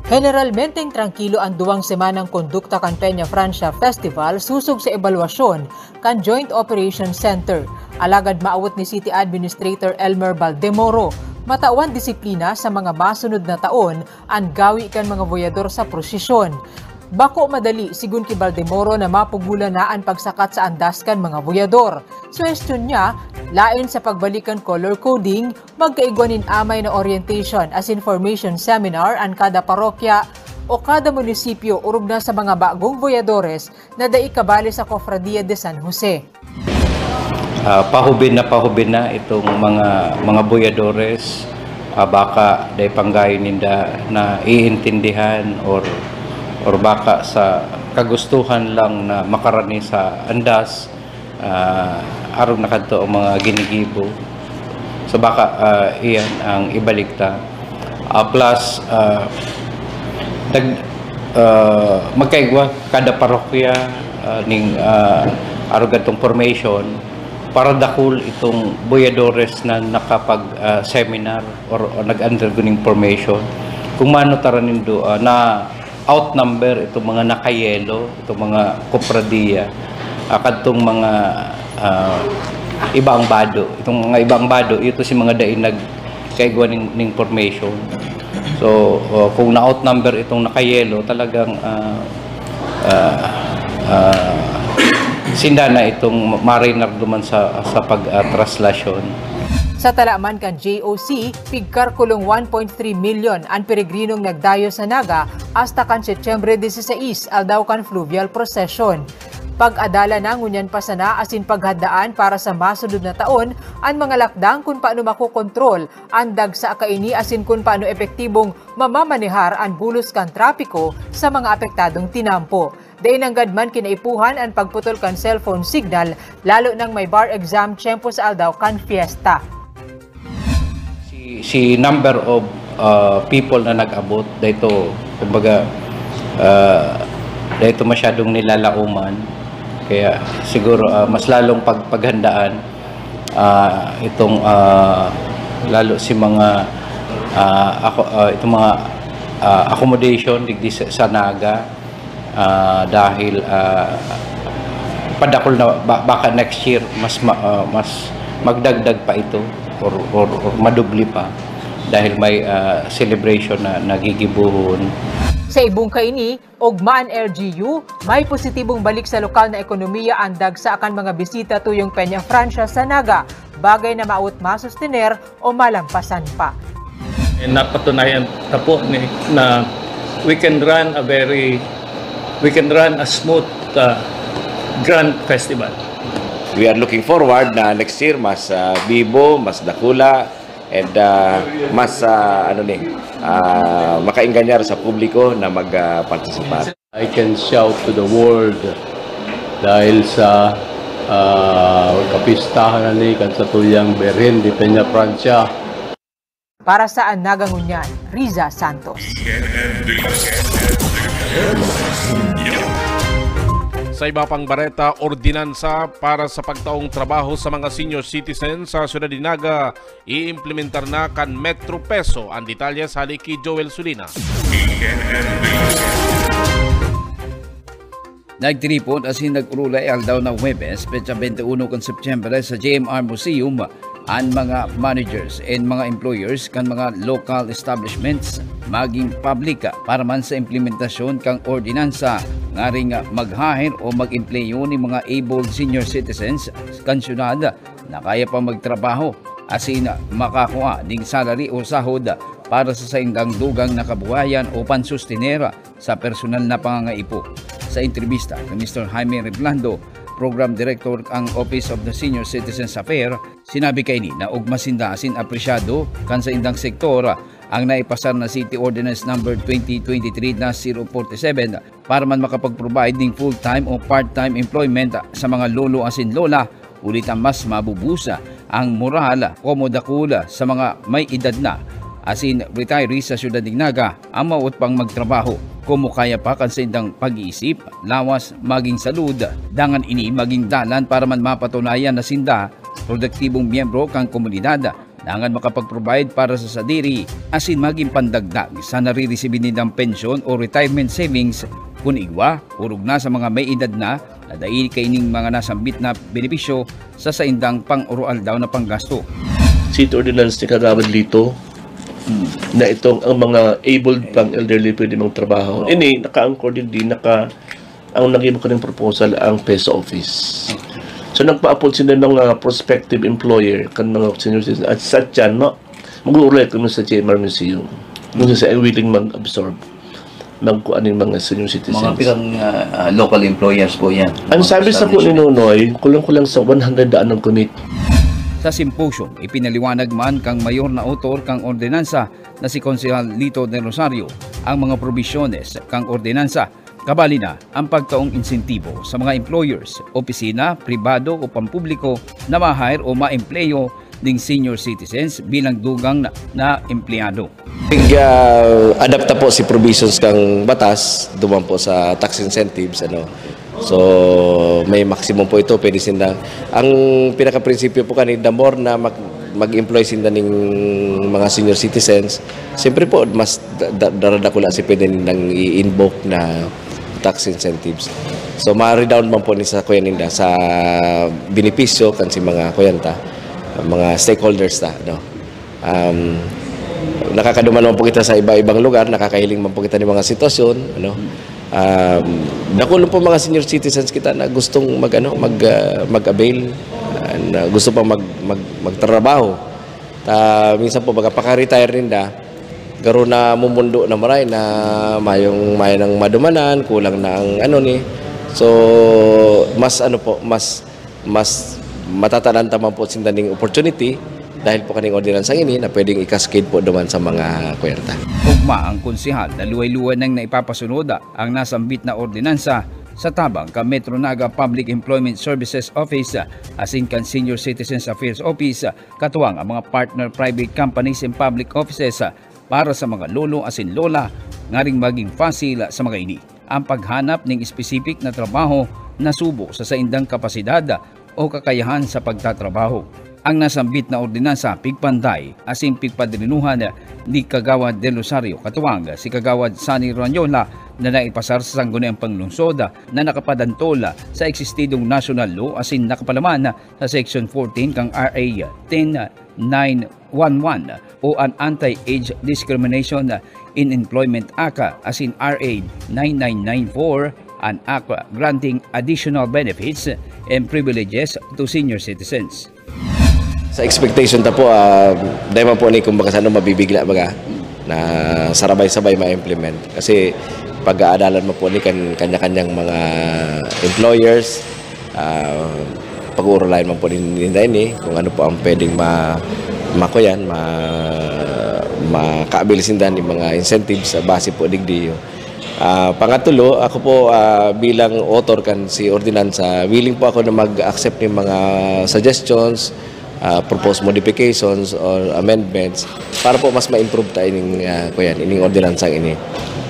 Generalmenteng trangkilo an duwang semanang kondukta kan Peña Francia Festival sosog sa ebalwasyon kan Joint Operations Center. Alagad maawot ni City Administrator Elmer Baldemoro, matawan disiplina sa mga masunod na taon an gawi kan mga boyador sa prosesyon. Bako madali, sigon ki Baldemoro, na mapugulan na an pagsakat sa andas kan mga boyador. Suhestyon niya, lain sa pagbalik kan color coding, magkaigwa nin amay na orientation as information seminar an kada parokya o kada munisipyo orog na sa mga bagong boyadores na dai kabali sa Cofradia de San Jose. Uh, pahubin na pahubin na itong mga mga boyadores, uh, baka dai panggayon ninda na iintindihan or or baka sa kagustuhan lang na makarani sa andas, uh, arog na kadto ang mga ginigibo. So baka uh, iyan ang ibaligta. Uh, plus, uh, nag, uh, magkaigwa kada parokya uh, ning uh, arog kadtong formation para dakul itong boyadores na nakapag-seminar uh, or, or nag-undergo ning formation. Kung mano tara nindo uh, na outnumber itong mga nakayelo, itong mga kopradiya, uh, kadtong mga uh, iba ang bado. Itong mga iba ang bado, ito si mga dai nagkaigwa ning, ning formation. So, uh, kung na-outnumber itong nakayelo, talagang uh, uh, uh, sinda na itong marinar duman sa sa pag-traslasyon. Uh, sa talaman kan J O C, pigkarkulong one point three milyon an peregrinong nagdayo sa Naga hasta kan Setyembre dieciséis, aldaw kan fluvial procession. Pag-adalan na ngunyan pa sana asin paghandaan para sa masunod na taon an mga lakdang kun paano makokontrol an dagsa kaini asin kun paano epektibong mamamanehar an bulos kan trapiko sa mga apektadong tinampo. Dai nanggad man kinaipuhan an pagputol kan cellphone signal, lalo nang may bar exam tiyempo sa aldaw kan fiesta. Si, si number of, ah, people na nag-abot, dahil ito, kumbaga, ah, dahil ito masyadong nilalauman. Kaya siguro, ah, mas lalong pag-, paghandaan, ah, itong, ah, lalo si mga, ah, ako, ah, itong mga, ah, accommodation digdi sa, sa Naga, ah, dahil, ah, padakol na ba-, baka next year mas ma-, ah, mas magdagdag pa ito or, or, or madubli pa dahil may, ah, celebration na nagigibohon. Sa ibong kaini, ugma an L G U, may positibong balik sa lokal na ekonomiya an dagsa kan mga bisita tuyong Peña Francia sa Naga, bagay na maawot masustener o malampasan pa. And napatunayan ta po ni, na we can run a very, we can run a smooth, uh, grand festival. We are looking forward na next year mas, ah, bibo, mas dakula, and, ah, mas, ah, ano ni, ah, makaenganyar sa publiko na mag, ah, partisipar. I can shout to the world dahil sa, ah, kapistahan na ni kan satuyang Birhen de Peña Francia. Para sa An Naga Ngunyan, Riza Santos. Sa iba pang bareta, ordinansa para sa pagtaong trabaho sa mga senior citizens sa Syudad de Naga, iimplementar na kan Metro Peso. Ang detalye sa hali ki Joel Sulina. Nagtiripon asin nag-orolay aldaw na Huwebes, petsa twenty-one kan Setyembre, sa J M R Museum an mga managers and mga employers kan mga local establishments, maging public, para man sa implementasyon kan ordinansa ngaring mag-hire o mag-empleyo nin mga able senior citizens kan syudad na kaya pa magtrabaho asin makakua nin salary o sahod para sa saindang dugang na kabuhayan o pansustener sa personal na pangangaipo. Sa entrebista kay Mister Jaime Reblando, Program Director kan Office of the Senior Citizens Affairs, sinabi kaini na ugma sinda asin apresyado kan saindang sektor ang naipasar na City Ordinance Number twenty twenty-three dash zero forty-seven para man makapag-provide nin full-time o part-time employment sa mga lolo asin lola, huli ta mas mabubusa ang moral komo dakula sa mga may edad na asin retiree sa siyudad nin Naga ang mawot pang magtrabaho, komo kaya pa kan saindang pag-iisip, lawas, maging salud, dangan ini maging dalan para man mapatunayan na sinda produktibong miyembro kan komunidad, dangan makapag-provide para sa sadiri asin magin pandagdag sa nariresibi nindang pensyon o retirement savings kun igwa, orog na sa mga may edad na, na dai kaining mga nasambit na benepisyo sa saindang pang-aroaldaw na panggasto. City Ordinance ni Kagawad Lito na itong ang mga abled pang elderly pwede mang trabaho. Ini, naka-anchor digdi, naka, ang naging ko ning proposal ang peso office. So, nagpa-appoint sila ng, ah, prospective employer kan mga senior citizen. At sa tiyan, no? Mag-uulay kami sa J M R Museum. Kung sa willing mag-absorb, magkuan ng mga senior citizens. Mga pilang, ah, ah, local employers po yan. Ang Mga sabi sa ko ni establishment. Nonoy, kulang-kulang sa one hundred daan ang commit. Sa symposium, ipinaliwanag man kang mayor na autor kang ordinansa na si Konsehal Lito Del Rosario ang mga probisyones kang ordinansa, kabali na ang pagtaong insentibo sa mga employers, opisina, pribado o pampubliko na ma-hire o maempleyo ning senior citizens bilang dugang na, na empleyado. Nag, ah, adapt na po si provisions kang batas, duman po sa tax incentives, ano. So, may maximum po ito, pwede sinda. Ang pinakaprinsipyo po kani, the more na mag, mag-employ sinda ning mga senior citizens, siyempre po, mas da, da, daradakula si pwede nindang i-invoke na tax incentives. So, ma-redound man po ni sa kuya ninda, sa benepisyo kan si mga kuyanta, mga stakeholders ta, no? Um, nakakaduman naman po kita sa iba-ibang lugar, nakakahiling man po kita ng mga sitwasyon, ano? Um, dakul po mga senior citizens kita na gustong mag, ano, mag, ah, mag-avail, ah, na gusto pa mag, mag, magtrabaho. Ta, minsan po, magpaka-retire ninda, garo na mumundo na maray na mayong, mayo nang madumanan, kulang na ang ano ni. So, mas ano po, mas mas matatanan ta man po sinda ning opportunity dahil po kaning ordinansang ini na pwedeng i-cascade po duman sa mga kwerta. Ugma ang konsehal na luway-luway nang naipapasunod ang nasambit na ordinansa sa tabang kan Metro Naga Public Employment Services Office asin kan Senior Citizens Affairs Office katuwang ang mga partner private companies and public offices para sa mga lolo asin lola ngaring maging fasil sa mga ini ang paghanap ning espesipik na trabaho na subo sa saindang kapasidad o kakayahan sa pagtatrabaho. Ang nasambit na ordinansa pigpanday asin pigpadrinuhan ni Kagawad Del Rosario katuwang si Kagawad Sunny Ranyola na naipasar sa Sangguniang Panglungsod na nakapadantol sa eksistidong national law asin nakapalaman sa Section fourteen kan R A ten nine one one o an Anti-Age Discrimination in Employment Act asin R A nine nine nine four, an Act granting additional benefits and privileges to senior citizens. Sa expectation ta po, ah, dai man po ni kumbaga sa ano, mabibigla baga na sarabay-sabay ma-implement. Kasi pag-aadalan mo po ni kan kanya-kanyang mga employers, ah, pag-uurulayan man po nin- ninda ini kung ano po ang pwedeng ma makuyan, ma makaabil sinda ni mga incentives sa base po digdi. Ah, pangatulo, ako po, ah, bilang author kan si ordinansa, willing po ako na mag-accept ng mga suggestions, ah, proposed modifications or amendments para po mas ma-improve ta ining, ah, kuyan, ining ordinansang ini.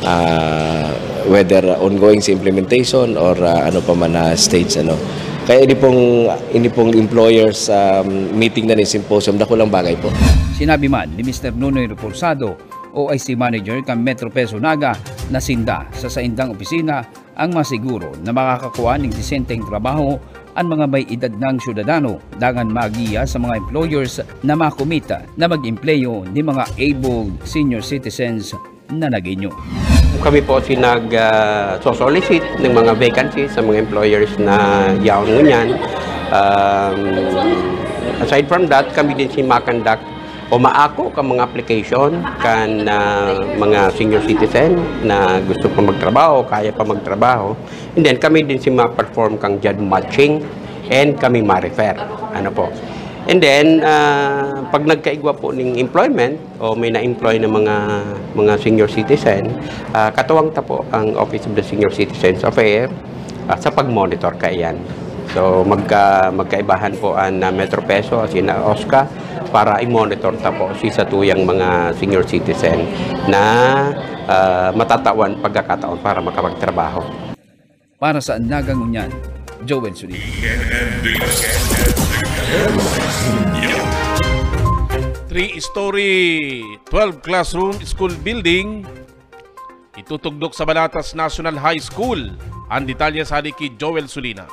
Ah, whether ongoing sa implementation or, ah, ano pa man na stage, ano. Kaya ini pong, ini pong employers, um, meeting na ni symposium, dakulang bagay po. Sinabi man ni Mister Nonoy Reforzado, O I C Manager kan Metro Peso Naga, na sinda sa saindang opisina ang masiguro na makakakuha ning disenteng trabaho an mga may edad nang syudadano, dangan magiya sa mga employers na makomita na mag-empleyo ni mga abled senior citizens na Nagueño. Kami po si nag ah, so-solicit ng mga vacancies sa mga employers na yaon ngunyan. Um, aside from that, kami din si makandak o maako ka mga application kan ah, mga senior citizen na gusto pa magtrabaho, kaya pa magtrabaho. And then kami din si ma-perform kang job matching and kami ma-refer. Ano po? And then, ah, pag nagkaigwa po ning employment o may na-employ na mga mga senior citizen, ah, katuwang ta po ang Office of the Senior Citizens Affairs ah, sa pag-monitor kaiyan. So magka magkaibahan po ang ah, Metro Peso at sina OSCA para i-monitor ta po si satuyang mga senior citizen na ah, matatawan pagkakataon para makapagtrabaho. Para sa Naga Ngunyan, Joel Solino. Three-story, twelve classroom school building itutugdok sa Banatas National High School. Ang detalye sa ki Joel Sulina.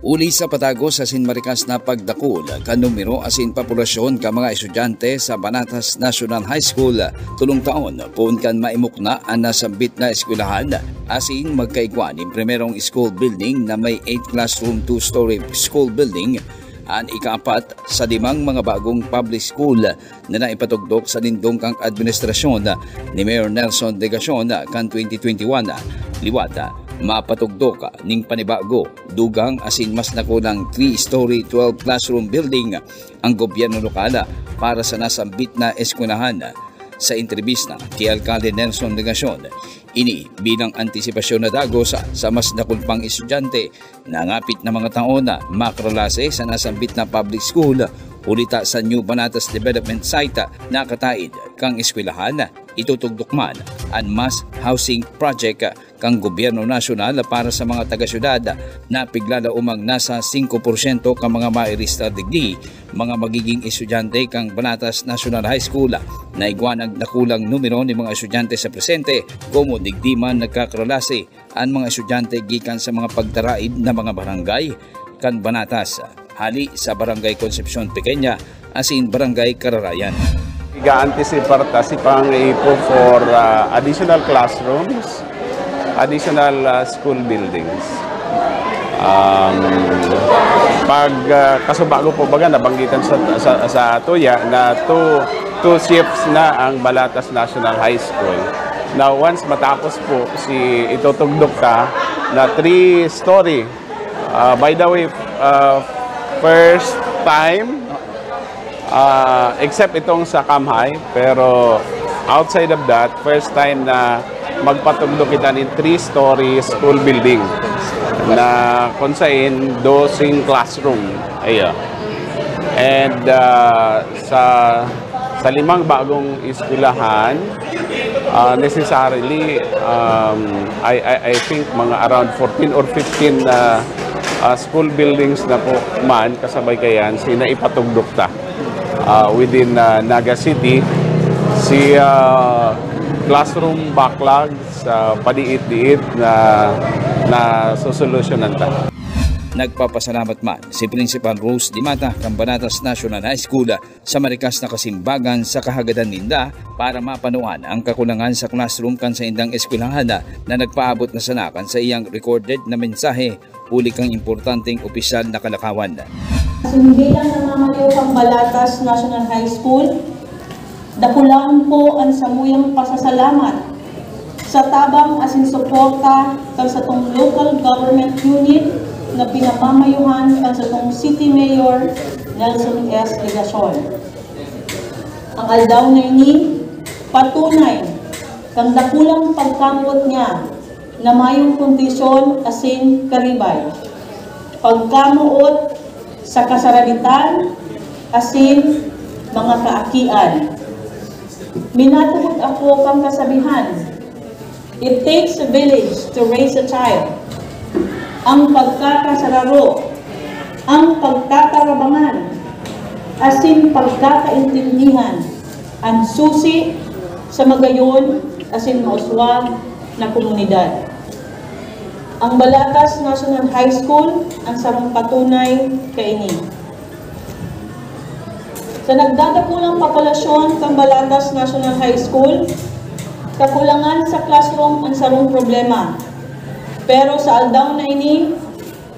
Uli sa patagos asin marikas na pagdakul kan numero asin populasyon kan mga estudyante sa Banatas National High School, tolong taon poon kan maimukna an nasambit na eskwelahan asin magkaigwa nin primerong school building na may eight classroom, two-story school building, an ikaapat sa limang mga bagong public school na naipatugdok sa nindong kan administrasyon ni Mayor Nelson Legacion kan twenty twenty-one. Liwat, mapatugdok ning panibago, dugang asin mas dakulang three-story, twelve classroom building ang gobyerno lokal para sa nasambit na eskwelahan. Sa entrebista ki Alkalde Nelson Legacion, ini bilang antisipasyon na dagos sa mas dakul pang estudyante na ngapit na mga taon na makaralase sa nasambit na public school, huli ta sa New Banatas Development Site nakataid kan eskwelahan, itutugdok man an mass housing project kan gobyerno nasyonal para sa mga taga-syudad na piglalaomang nasa singko porsyento kan mga mairistar digdi, mga magiging estudyante kan Banatas National High School na igwa nagdakulang numero nin mga estudyante sa presente, komo digdi man nagkakaralase an mga estudyante gikan sa mga pagtaraid na mga barangay kan Banatas, hali sa Barangay Concepcion Pequeña asin Barangay Cararayan. Iga-anticipar ta si pangaipo for uh, additional classrooms, additional uh, school buildings. Um, pag uh, kasubago po baga nabanggitan sa, sa, sa tuya na two, two shifts na ang Banatas National High School. Now, once matapos po si itutugdok ta na three-story, ah, by the way, ah, first time, ah, except itong sa Kamhay, pero outside of that, first time na magpatugdok kita nin three-story school building na kung sain dosing classroom. Ayan. And, ah, sa, sa limang bagong eskwelahan, ah, necessarily, um, I, I, I think mga around fourteen or fifteen na, ah, school buildings na po man kasabay kayan, si naipatugdok ta, ah, within, ah, Naga City. Si, ah, classroom backlog sa padiit-diit na, na sosolusyonan ta. Nagpapasalamat man si Principal Rose Dimata kan Banatas National High School sa marikas na kasimbagan sa kahagadan ninda para mapanuan ang kakulangan sa classroom kan saindang eskwelahan na nagpaabot na sana kan saiyang recorded na mensahe huli kan importanteng opisyal na kalakawan. Asin bilang namamayo kan Balatas National High School, dakulaon po an samuyang pasasalamat sa tabang asin suporta kan satong local government unit na pinamamayohan kan satong City Mayor Nelson S. Legacion. Ang aldaw na ini, patunay kan dakulang pagkamoot niya na mayong kondisyon asin karibay, pagkamoot sa kasarabitan asin mga kaakian. Minatubod ako kan kasabihan, "It takes a village to raise a child." Ang pagkakasararo, ang pagkakarabangan, asin pagkakaintindihan an susi sa magayon asin mauswag na komunidad. Ang Balatas National High School an sarong patunay kaini. Sa nagdadakulang populasyon kan Balatas National High School, kakulangan sa classroom an sarong problema. Pero sa aldaw na ini,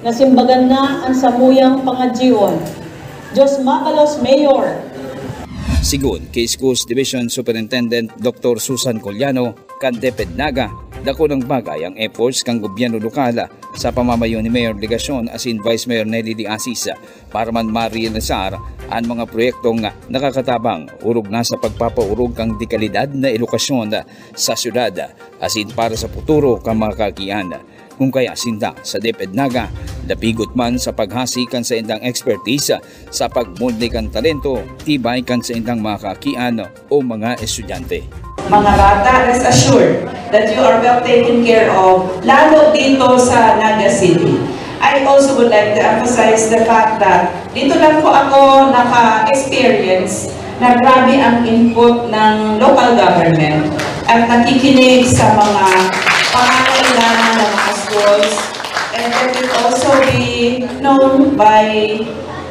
nasimbagan na an samuyang pangadyion. Diyos mabalos, Mayor! Sigon ki Schools Division Superintendent Doktor Susan Coliano, kan DepEd Naga, dakulang bagay ang efforts kan gobyerno lokal sa pamamayo ni Mayor Legacion asin Vice Mayor Nelly de Asis para man ma-realisar an mga proyektong nakakatabang orog na sa pagpapaorog kan dekalidad na edukasyon sa syudad asin para sa futuro kan mga kaakian. Kun kaya sinda sa DepEd Naga, dapigot man sa paghasi kan saindang expertise sa pagmolde kan talento, tibay kan saindang mga kaakian o mga estudyante. Mga bata, rest assured that you are well taken care of, lalo dito sa Naga City. I also would like to emphasize the fact that dito lang po ako naka-experience na grabe ang input ng local government at nakikinig sa mga pangangailangan ng mga schools. And that will also be known by,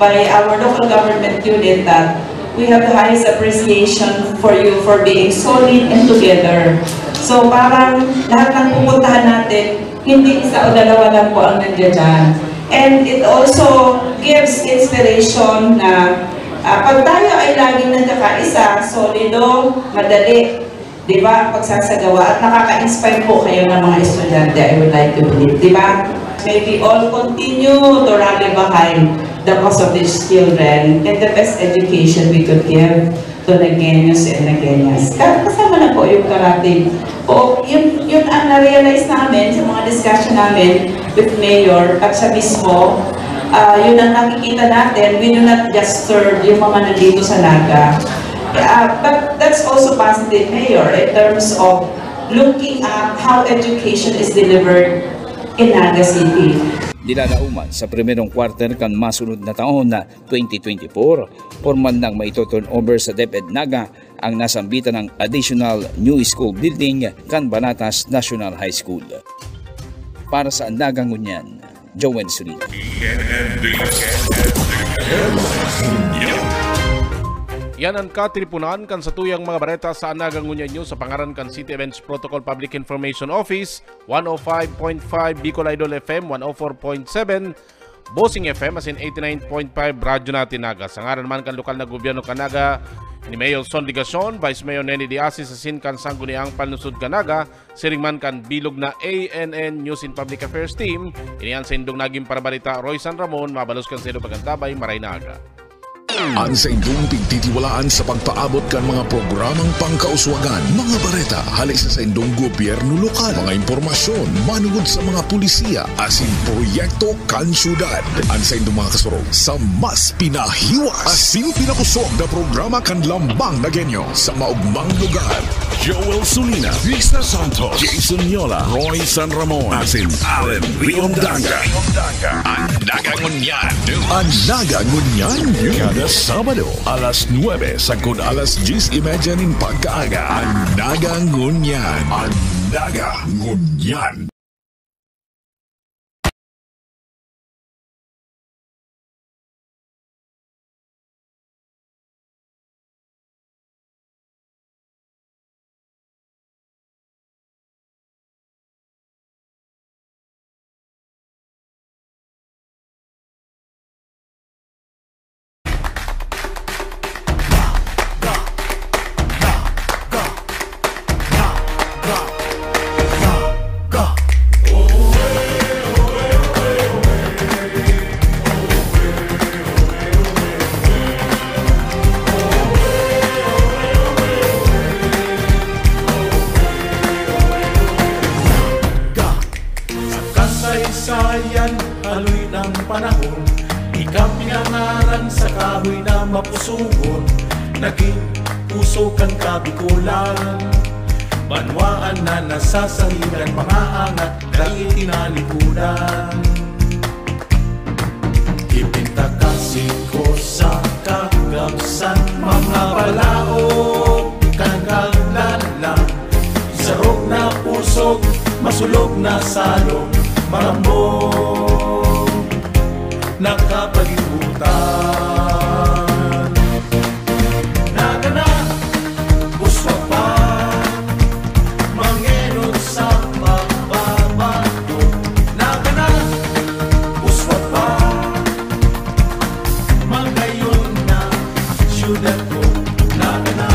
by our local government unit that we have the highest appreciation for you for being so neat and together. So parang lahat ng pupuntahan natin, hindi isa o dalawa lang po ang nandiyan. And it also gives inspiration na, ah, pag tayo ay laging nagkakaisa, solido, madali, di ba, pagsasagawa at nakaka-inspire po kayo ng mga estudyante, I would like to believe, di ba? May we all continue to rally behind the cause of these children and the best education we could give to Nagueños and Nagueñas. Ka-, kasama na po yung karatig. O, yun, yun ang na-realize namin sa mga discussion namin with Mayor at siya mismo. Ah, yun ang nakikita natin. We do not just serve yung mga nandito sa Naga. Ah, but that's also positive, Mayor, in terms of looking at how education is delivered in Naga City. Nilalauman sa primerong quarter kan masunod na taon na twenty twenty-four, pormal nang maito-turnover sa DepEd Naga ang nasambitan ng additional new school building kan Banatas National High School. Para sa Andagang Ngunyan, Joel Solino. Yan ang katipunan kan satuyang mga bareta sa Andagang Ngunyan News sa pangaran kan City Events Protocol Public Information Office, one oh five point five Bicol Idol F M, one oh four point seven Bossing F M asin eighty-nine point five Radyo Natin Naga. Sa ngaran man kan lokal na gobyerno kan Naga, ni Mayor Son Legacion, Vice Mayor Neni Diasis asin kan Sangguniang Panlungsod kan Naga, siring man kan bilog na A N N News and Public Affairs Team, ini an saindong nagin parabalita, Roy San Ramon, mabalos kan saindong pag-antabay, maray na aga. An saindong pigtitiwalaan sa pagpaabot kan mga programang pangkauswagan, mga bareta hale sa saindong gobyerno lokal, mga impormasyon manugod sa mga pulisiya asin proyekto kan syudad. An saindong mga kasurog sa mas pinahiwas asin pinakosog na programa kan Lambang na Genyo sa maogmang lugar. Joel Sulina, Vista Santos, Jason Yola, Roy San Ramon, asin Allen Leon Danga. An Naga Ngunyan. An Naga Ngunyan, kada Sabado, alas nuebe sagkod alas dyes y media nin pagkaaga. An Naga Ngunyan. An Naga Ngunyan. Sa kasaysayan, haloy ng panahon, ika pinangaran sa kahoy na mapusugon. Naging puso kan Kabikolan, banwaan na nasasaligan, mga angat dai tinalikudan. Ipintakasi ko sa kagabsan, mga balaog, kagagdan lang. Sarog na pusog, masulog na salog, marambong na kapalibutan. Nagana, uswa pa, mangenot sa pagbabago. Nagana, uswa pa, magayon na syudad ko. Nagana,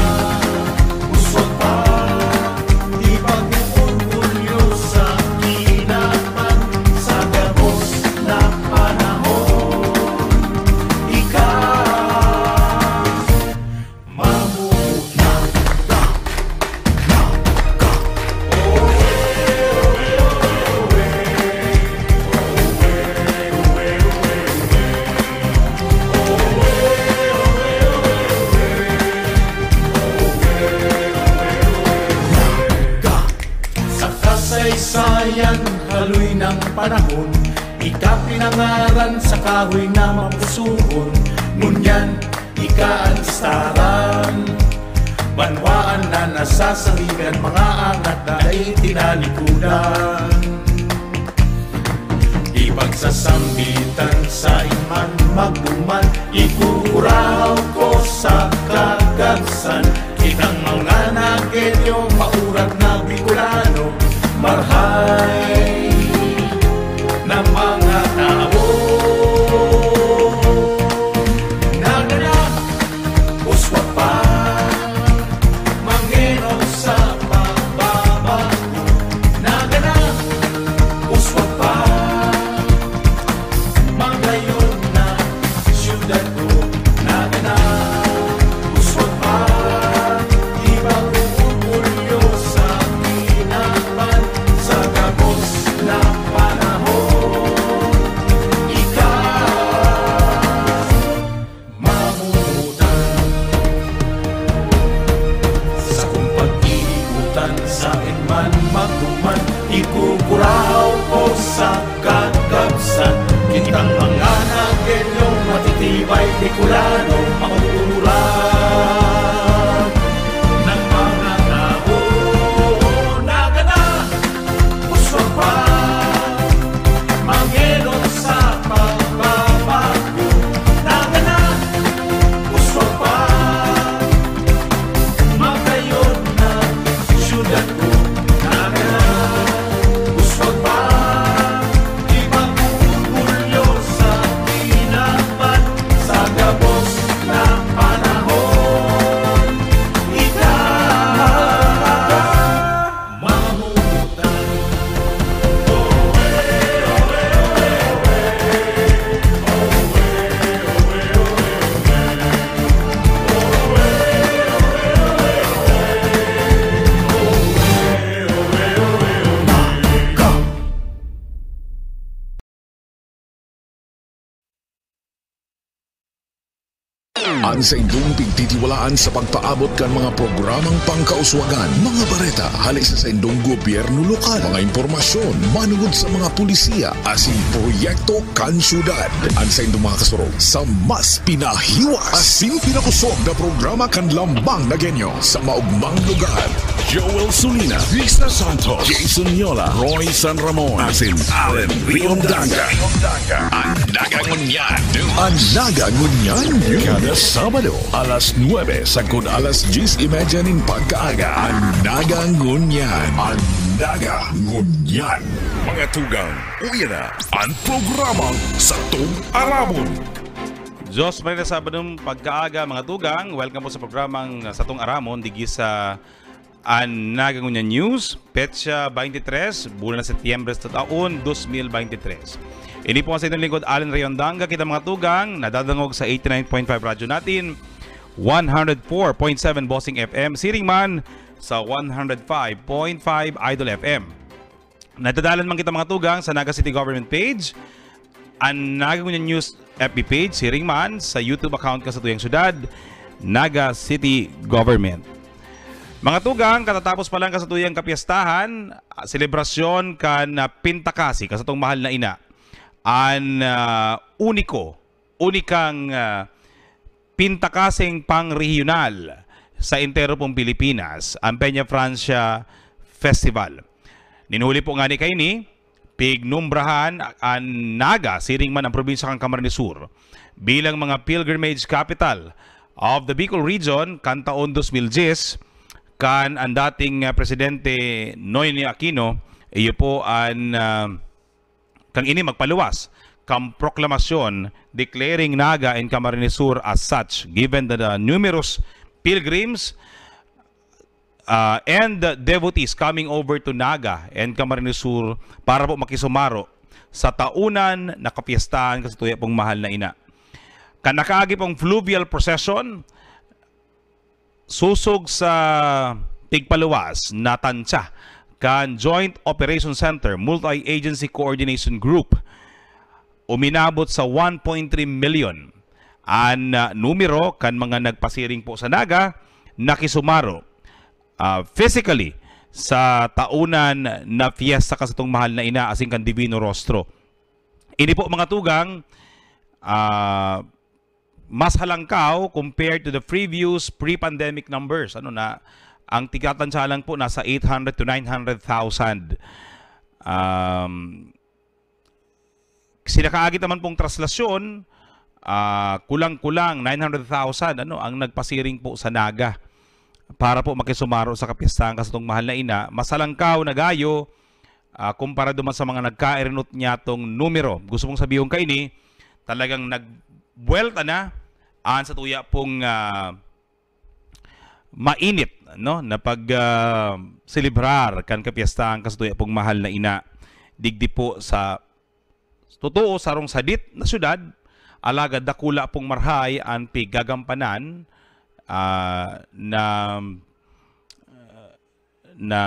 uswa pa, di pag-uorgulyo sa kinaban sa gabos na panahon. Ika, mamuhay ka. Sa kasaysayan, haloy ng panahon, ika pinangaran sa kahoy na mapusugon. Ngunyan, ika an istaran. Banwaan na nasasaligan, mga angat na dai tinalikudan. Di pagsasambitan sa iman magduman, ikukurahaw ko sa kagabsan. Kitang mga Nagenyo, maurat na Bicolano, marhay na mga tao. Nagana, uswa pa, mangenot sa pagbabago. Nagana, uswa pa, magayon na syudad ko. Nagana, uswa pa, di pag-uorgulyo sa kinaban sa gabos na panahon. Ika, mamutan. Sa kung pag-iikutan, saen man magduman, ikukurahaw ko sa kagabsan. Kitang mga Nagenyo, matitibay, Bicolano, mauuran ng mga tao. Nagana, uswa pa, mangenot sa pagbabago. Nagana, uswa pa, magayon na syudad ko. Nagana, uswa pa, di pag-uorgulyo sa An saindong pigtitiwalaan sa pagpaabot kan mga programang pangkauswagan, mga bareta hali sa saindong gobyerno lokal, mga impormasyon manungod sa mga pulisiya asin proyekto kan syudad. An saindong mga kasurog sa mas pinahiwas asin pinakosog na programa kan Lambang na Genyo sa maugmang lugar. Joel Sulina, Risa Santos, Jason Yola, Roy San Ramon, asin Allen Riondanga. An Naga Ngunyan. An Naga Ngunyan News. Kada Sabado, alas nuebe sagkod alas dyes y media nin pagkaaga. An Naga Ngunyan. An Naga Ngunyan. Mga tugang, uya na an programang Satong Aramon. Diyos, Maria Sabadong pagkaaga, mga tugang. Welcome po sa programang Satong Aramon, digdi sa An Naga Ngunyan News, petsa twenty-three, bulan na Setyembre sa taon dos mil beintitrés. Ini po ang sa inyong lingkod, Allen Riondanga. Kita, mga tugang, nadadangog sa eighty-nine point five Radyo Natin, one hundred four point seven Bossing F M, siring man sa one hundred five point five Idol F M. Nadadalan man kita, mga tugang, sa Naga City Government page, an Naga Ngunyan News F B page, siring man sa YouTube account kan satuyang syudad, Naga City Government. Mga tugang, katatapos pa lang kan satuyang kapyestahan, ah, selebrasyon kan, ah, Pintakasi kan satong mahal na ina, an, ah, uniko, unikang, ah, pintakasing pangrehiyonal sa entero pong Pilipinas, an Peña Francia Festival. Nin huli po ngani kaini, pignumbrahan an Naga, siring man an probinsya kan Camarines Sur, bilang mga pilgrimage capital of the Bicol region kan taon dos mil dyes, kan an dating, ah, Presidente Noynoy Aquino, iyo po an, ah, kan ini magpaluwas kan proklamasyon declaring Naga and Camarines Sur as such, given the, the numerous pilgrims, ah, and devotees coming over to Naga and Camarines Sur para po makisumaro sa taonan na kapyestahan kan satuyang pong mahal na ina. Kan nakaagi pong fluvial procession, sosog sa pigpaluwas na tansya kan Joint Operation Center Multi-Agency Coordination Group, uminabot sa one point three milyon an, ah, numero kan mga nagpasiring po sa Naga na kisumaro, ah, physically sa taonan na fiesta kan satong mahal na ina asin kan Divino Rostro. Ini po, mga tugang, ah, mas halangkaw compared to the previous pre-pandemic numbers. Ano na, ang tigatansya lang po nasa eight hundred to nine hundred thousand. Um, sinakaagit naman pong traslasyon, ah, kulang-kulang nine hundred thousand, ano, ang nagpasiring po sa Naga para po makisumaro sa kapyestahan kan satong mahal na ina. Mas halangkaw na gayo, ah, kumpara duman sa mga nagkairinot niyatong numero. Gusto kong sabihon kaini, talagang nagbuwelta na an satuya pong, ah, mainit, no, na pag, ah, selebrar kan kapyestahan kan satuya pong mahal na ina digdi po sa totoo, sarong sadit na syudad, alagad dakula pong marhay an pigagampanan, ah, na, na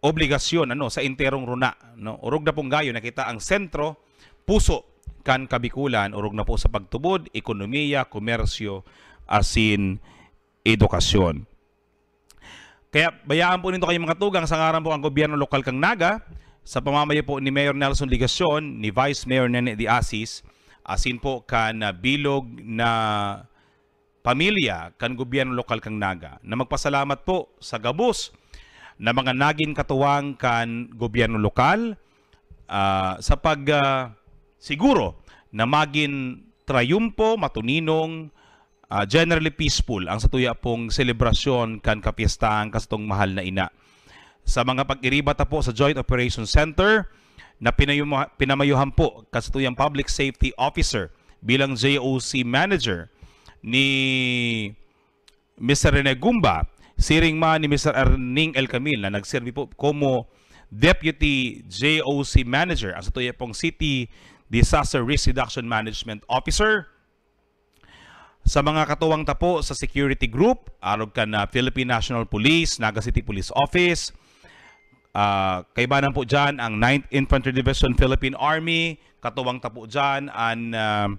obligasyon, ano, sa enterong runa, no? Orog na pong gayo na kita ang sentro, puso kan Kabikulan, orog na po sa pagtubod, ekonomiya, komersyo, asin edukasyon. Kaya bayaan po nindo kayo, mga tugang, sa ngaran po ang gobyerno lokal kan Naga, sa pamamayo po ni Mayor Nelson Legacion, ni Vice Mayor Nene de Asis, asin po kan, ah, bilog na pamilya kan gobyerno lokal kan Naga, na magpasalamat po sa gabos na mga nagin katuwang kan gobyerno lokal, ah, sa pag, ah, siguro na magin trayumpo, matuninong, ah, generally peaceful ang satuya pong selebrasyon kan kapyestahan kan satong mahal na ina. Sa mga pag-iriba ta po sa Joint Operations Center na pinayuma-, pinamayuhan po kan satuyang Public Safety Officer bilang J O C Manager ni Mister Rene Gumba, siring man ni Mister Erning El Camil na nagserbi po komo Deputy J O C Manager, ang satuya pong City Disaster Risk Reduction Management Officer. Sa mga katuwang ta po sa security group, arog kan, ah, Philippine National Police, Naga City Police Office, ah, kaibanan po dyan ang Ninth Infantry Division, Philippine Army, katuwang ta po dyan ang, ah,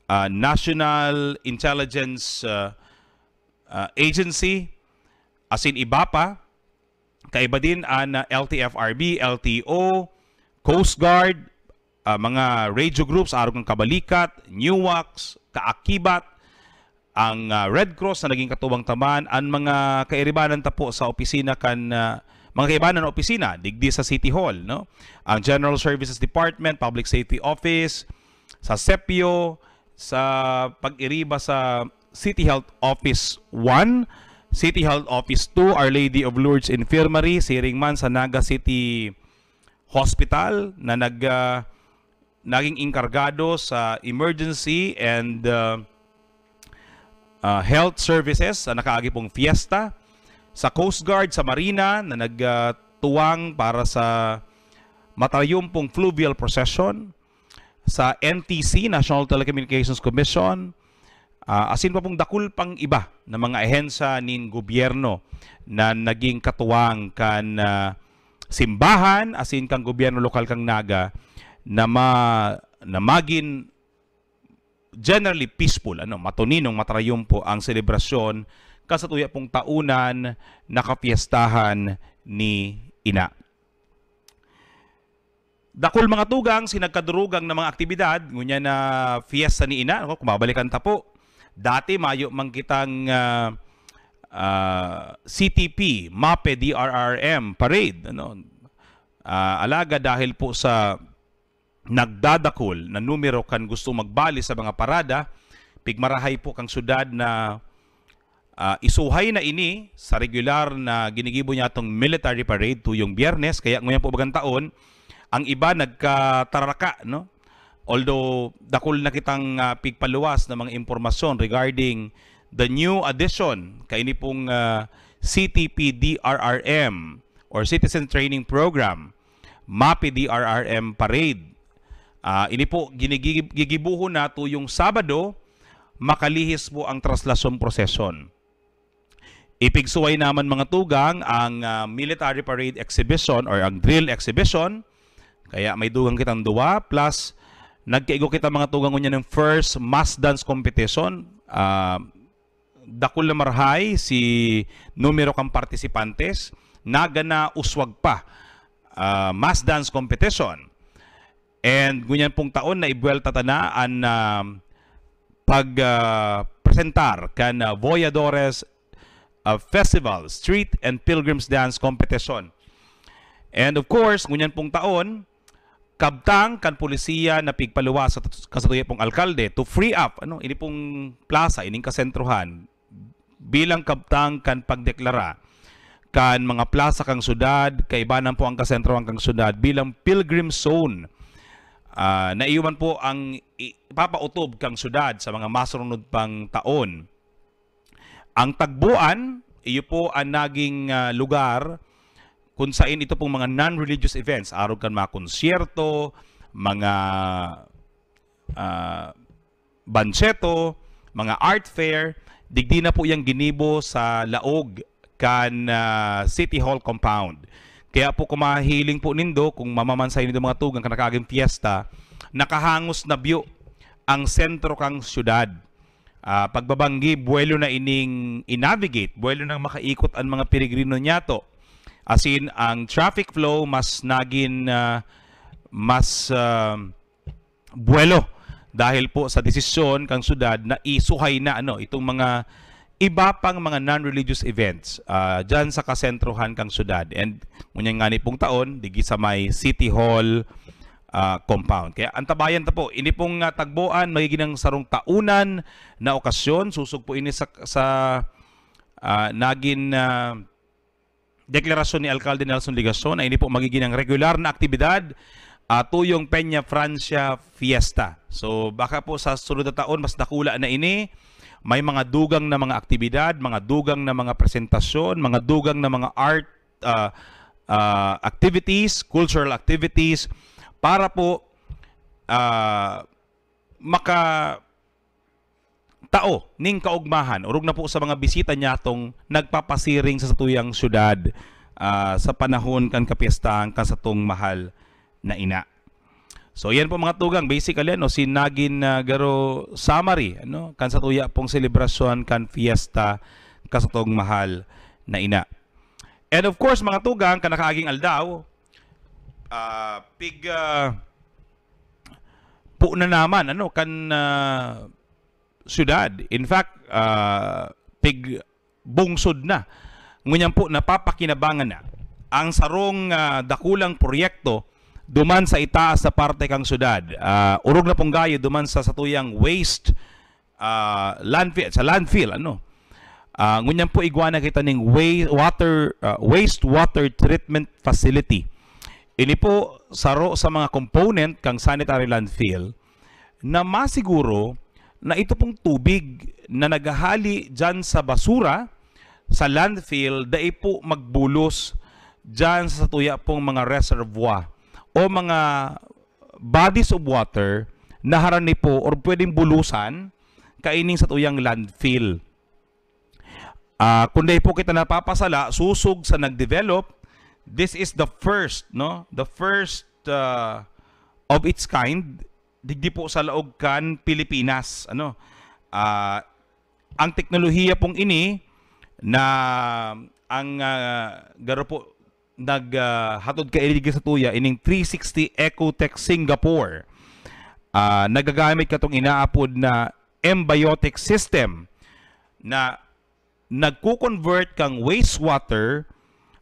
ah, National Intelligence, ah, ah, Agency, asin iba pa. Kaiba din an, ah, L T F R B, L T O, Coast Guard, ah, mga radio groups, arog kan Kabalikat, NUWACS, Kaakibat, ang, ah, Red Cross na naging katuwang ta man, an mga kairibanan ta po sa opisina kan, ah, mga kaibanan na opisina, digdi sa City Hall, no? Ang General Services Department, Public Safety Office, sa Sepio, sa pag-iriba sa City Health Office one, City Health Office two, Our Lady of Lourdes Infirmary, siring man sa Naga City Hospital na nag, ah, naging engkargado sa emergency and, ah, ah, health services sa nakaagi pong fiesta, sa Coast Guard, sa Marina na nagtuwang para sa matayumpong fluvial procession, sa N T C, National Telecommunications Commission, ah, asin pa pong dakul pang iba na mga ahensya nin gobyerno na naging katuwang kan, ah, simbahan asin kan gobyerno lokal kan Naga na ma-, na magin generally peaceful, ano, matuninong, matarayumpo ang selebrasyon kan satuya pong taonan na kapiestahan ni Ina. Dakul, mga tugang, si nagkadurugang na mga aktibidad ngunyan na fiesta ni Ina, no? Kung babalikan ta po, dati mayo man kitang, ah, ah, C T P, MAPE, D R R M parade, ano? Ah, alagad dahil po sa nagdadakul na numero kan gusto magbali sa mga parada, pigmarahay po kang syudad na, ah, isuhay na ini sa regular na ginigibo niyatong military parade tuyong Biyernes. Kaya ngunyan po bagang taon, ang iba nagkatararaka, no? Although dakul na kitang, ah, pigpaluwas na mga impormasyon regarding the new addition kaini pong, ah, C T P D R R M or Citizen Training Program, MAPE D R R M Parade. Ah, ini po ginigi-, gigibuhon na tuyong Sabado, makalihis po ang traslasyon prosesyon. Ipigsuway naman, mga tugang, ang, ah, military parade exhibition or ang drill exhibition. Kaya may dugang kitang duwa, plus nagkaigo kita, mga tugang, ngunyan ng first mass dance competition. Ah, dakul na marahay si numero kan partisipantes, Naga na uswag pa, ah, mass dance competition. And ngunyan pong taon na ibuwelta ta na an, ah, pag, ah, presentar kan, ah, Voyadores, ah, Festival, Street and Pilgrims Dance Competition. And of course, ngunyan pong taon, kabtang kan polisiya na pigpaluwas sa, kan satuya pong alkalde to free up, ano, ini pong plaza, ining kasentrohan, bilang kabtang kan pagdeklara kan mga plaza kan syudad, kaibanan po ang kasentrohan kan syudad bilang pilgrim zone. Ah, naiwan po ang i-, ipapautob kan syudad sa mga masurunod pang taon. Ang Tagboan, iyo po ang naging, ah, lugar kung sain ito pong mga non-religious events, arog kan mga konsyerto, mga, ah, banseto, mga art fair, digdi na po yang ginibo sa laog kan, ah, City Hall compound. Kaya po, kung mahiling po nindo, kung mamamansayan nindo, mga tugang, kan nakaaging fiesta, nakahangos na biyo ang sentro kan syudad. Ah, pagbabanggi, buwelo na ining i-navigate, buwelo nang makaikot ang mga peregrino niyato. As in, ang traffic flow mas nagin, ah, mas, ah, buwelo dahil po sa desisyon kang syudad na isuhay na, ano, itong mga iba pang mga non-religious events, ah, dyan sa kasentrohan kang syudad. And ngunyan ngani pong taon, digi sa may City Hall, ah, compound. Kaya antabayan ta po, ini pong, ah, Tagboan, magiging ang sarong taonan na okasyon. Susog po ini sa, sa, ah, nagin, ah, deklarasyon ni Alkalde Nelson Legacion na ini po magiging ang regular na aktibidad, ah, tuyong Peña Francia Fiesta. So, baka po sa sunod na taon, mas dakula na ini. May mga dugang na mga aktibidad, mga dugang na mga presentasyon, mga dugang na mga art, ah, ah, activities, cultural activities, para po, ah, maka-, tao ning kaugmahan, orog na po sa mga bisita niyatong nagpapasiring sa satuyang syudad, ah, sa panahon kan kapiestahan kan satong mahal na ina. So, yan po, mga tugang, basically, ano, si nagin, ah, garo summary, ano, kan satuya pong selebrasyon kan fiesta kan satong mahal na ina. And of course, mga tugang, kan nakaaging aldaw, ah, pig, ah, po na naman, ano, kan, ah, syudad. In fact, ah, pig bungsod na. Ngunyan po, napapakinabangan na ang sarong, ah, dakulang proyekto duman sa itaas na parte kan syudad. Ah, orog na pong gayo duman sa satuyang waste, ah, landfill, sa landfill, ano. Ah, ngunyan po, igwa na kita ning wa-, water, ah, wastewater treatment facility. Ini po, saro sa mga component kang sanitary landfill na masiguro na ito pong tubig na naghahali diyan sa basura, sa landfill, dai po magbulos diyan sa satuya pong mga reservoir o mga bodies of water na harani po or pwedeng bulusan kaining satuyang landfill. Ah, kung dai po kita napapasala, sosog sa nag-develop, this is the first, no? The first, ah, of its kind, digdi po sa laog kan Pilipinas, ano? Ah, ang teknolohiya pong ini na ang, ah, garo po nag, ah, hatod kaini digdi sa tuya, ining three sixty Ecotech Singapore. Ah, nagagamit katong inaapod na embiotic system na nagko-convert kang wastewater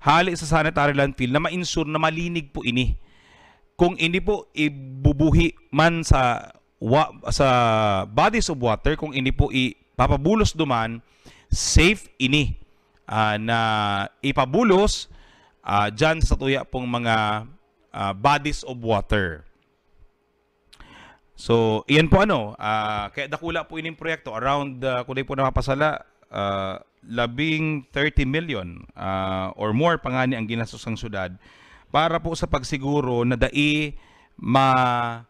hali sa sanitary landfill na ma-ensure na malinig po ini. Kung ini po ibubuhi man sa wa-, sa bodies of water, kung ini po ipapabulos duman, safe ini, ah, na ipabulos, ah, diyan sa tuya pong mga, ah, bodies of water. So, iyan po ano, ah, kaya dakula po ining proyekto, around, ah, kung di po napapasala, ah, labing thirty million, ah, or more pa ngani ang ginastos ng syudad para po sa pagsiguro na dai ma-,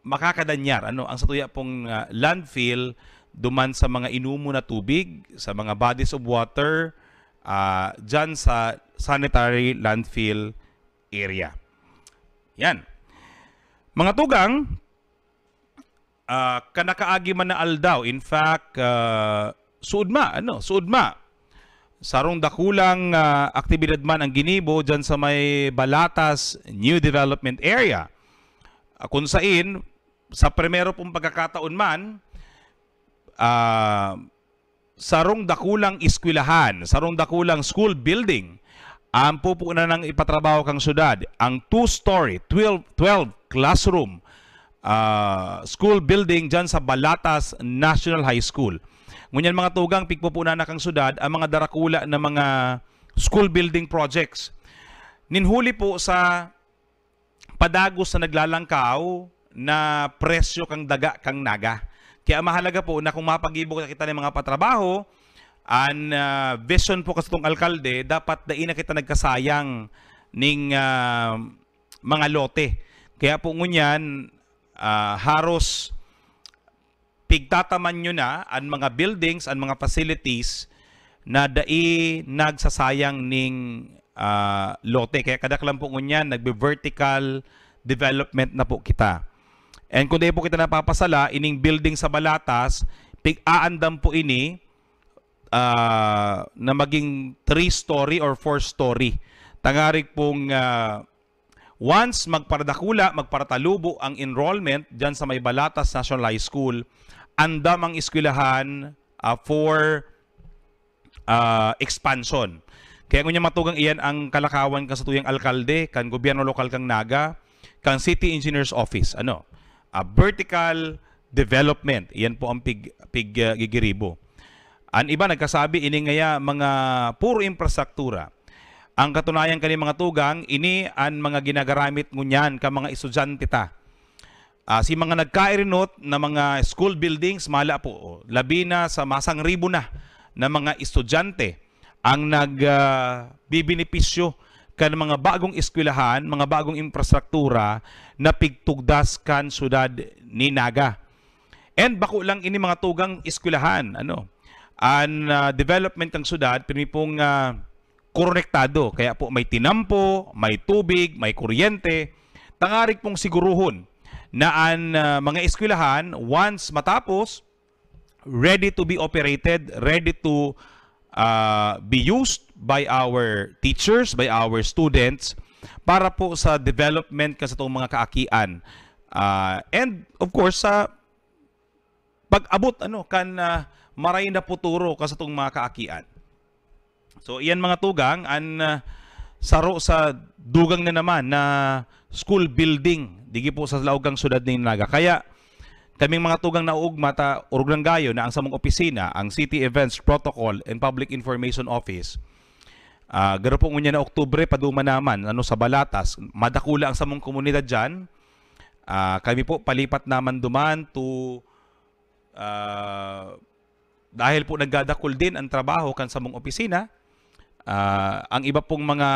makakadanyar, ano, ang satuya pong, ah, landfill duman sa mga inumo na tubig, sa mga bodies of water, ah, dyan sa sanitary landfill area. Yan. Mga tugang, ah, kanakaagi man na aldaw, in fact, ah, suod ma, ano, suod ma. Sarong dakulang, ah, aktibidad man ang ginibo dyan sa may Balatas New Development Area. Ah, kung sain, sa primero pong pagkakataon man, ah, sarong dakulang eskwelahan, sarong dakulang school building, ang pupunan ng ipatrabaho kang syudad, ang two-story, twelve, twelve classroom, ah, school building dyan sa Balatas National High School. Ngunyan, mga tugang, pigpupunan na kang syudad ang mga darakula na mga school building projects. Ninhuli po sa padagos na naglalangkaw na presyo kang daga kang Naga. Kaya mahalaga po na kung mapagibo kita ng mga patrabaho, an, ah, vision po kasi tong alkalde, dapat dai na kita nagkasayang ning, ah, mga lote. Kaya po ngunyan, ah, haros pigtataman nyo na an mga buildings, an mga facilities na dai nagsasayang ning, ah, lote. Kaya kadaklan po ngunyan, nagbe-vertical development na po kita. And kung dai po kita napapasala, ining building sa Balatas, pig-aandam po ini, ah, na maging three-story or four-story. Tangarig pong, ah, once magparadakula, magparatalubo ang enrollment dyan sa may Balatas National High School, andam ang eskwelahan, ah, for, ah, expansion. Kaya ngunyan, mga tugang, iyan ang kalakawan kan satuyang alkalde, kan gobyerno lokal kan Naga, kan City Engineer's Office. Ano? Ah, vertical development. Iyan po ang pig-, pig-, ah, gigiribo. An iba nagkasabi, ini ngaya mga puro infrastruktura. Ang katunayan kani, mga tugang, ini an mga ginagaramit ngunyan kan mga estudyante ta. Ah, si mga nagkairinot na mga school buildings, mala po, labi na sa masangribo na, na mga estudyante ang nag, ah, bibenepisyo kan mga bagong eskwelahan, mga bagong infrastruktura na pigtugdas kan syudad ni Naga. And bako lang ini, mga tugang, eskwelahan, ano, an, ah, development kan syudad, pirmi pong, ah, konektado. Kaya po may tinampo, may tubig, may kuryente, tangarig pong siguruhon na an, ah, mga eskwelahan, once matapos, ready to be operated, ready to, ah, be used by our teachers, by our students, para po sa development kan satong mga kaakian. Ah, and of course, sa pag-abot, ano, kan, ah, maray na futuro kan satong mga kaakian. So, iyan, mga tugang, an, ah, saro sa dugang na naman na school building digi po sa laog kan syudad nin Naga. Kaya, kaming mga tugang, naugma ta, orog lang gayo na ang samong opisina, ang City Events Protocol and Public Information Office, ah, garo po ngunyan na Oktubre, paduma naman, ano, sa Balatas. Madakula ang samong komunidad diyan. Ah, kami po, palipat naman duman to, ah, dahil po nagdadakul din ang trabaho kan samong opisina, ah, ang iba pong mga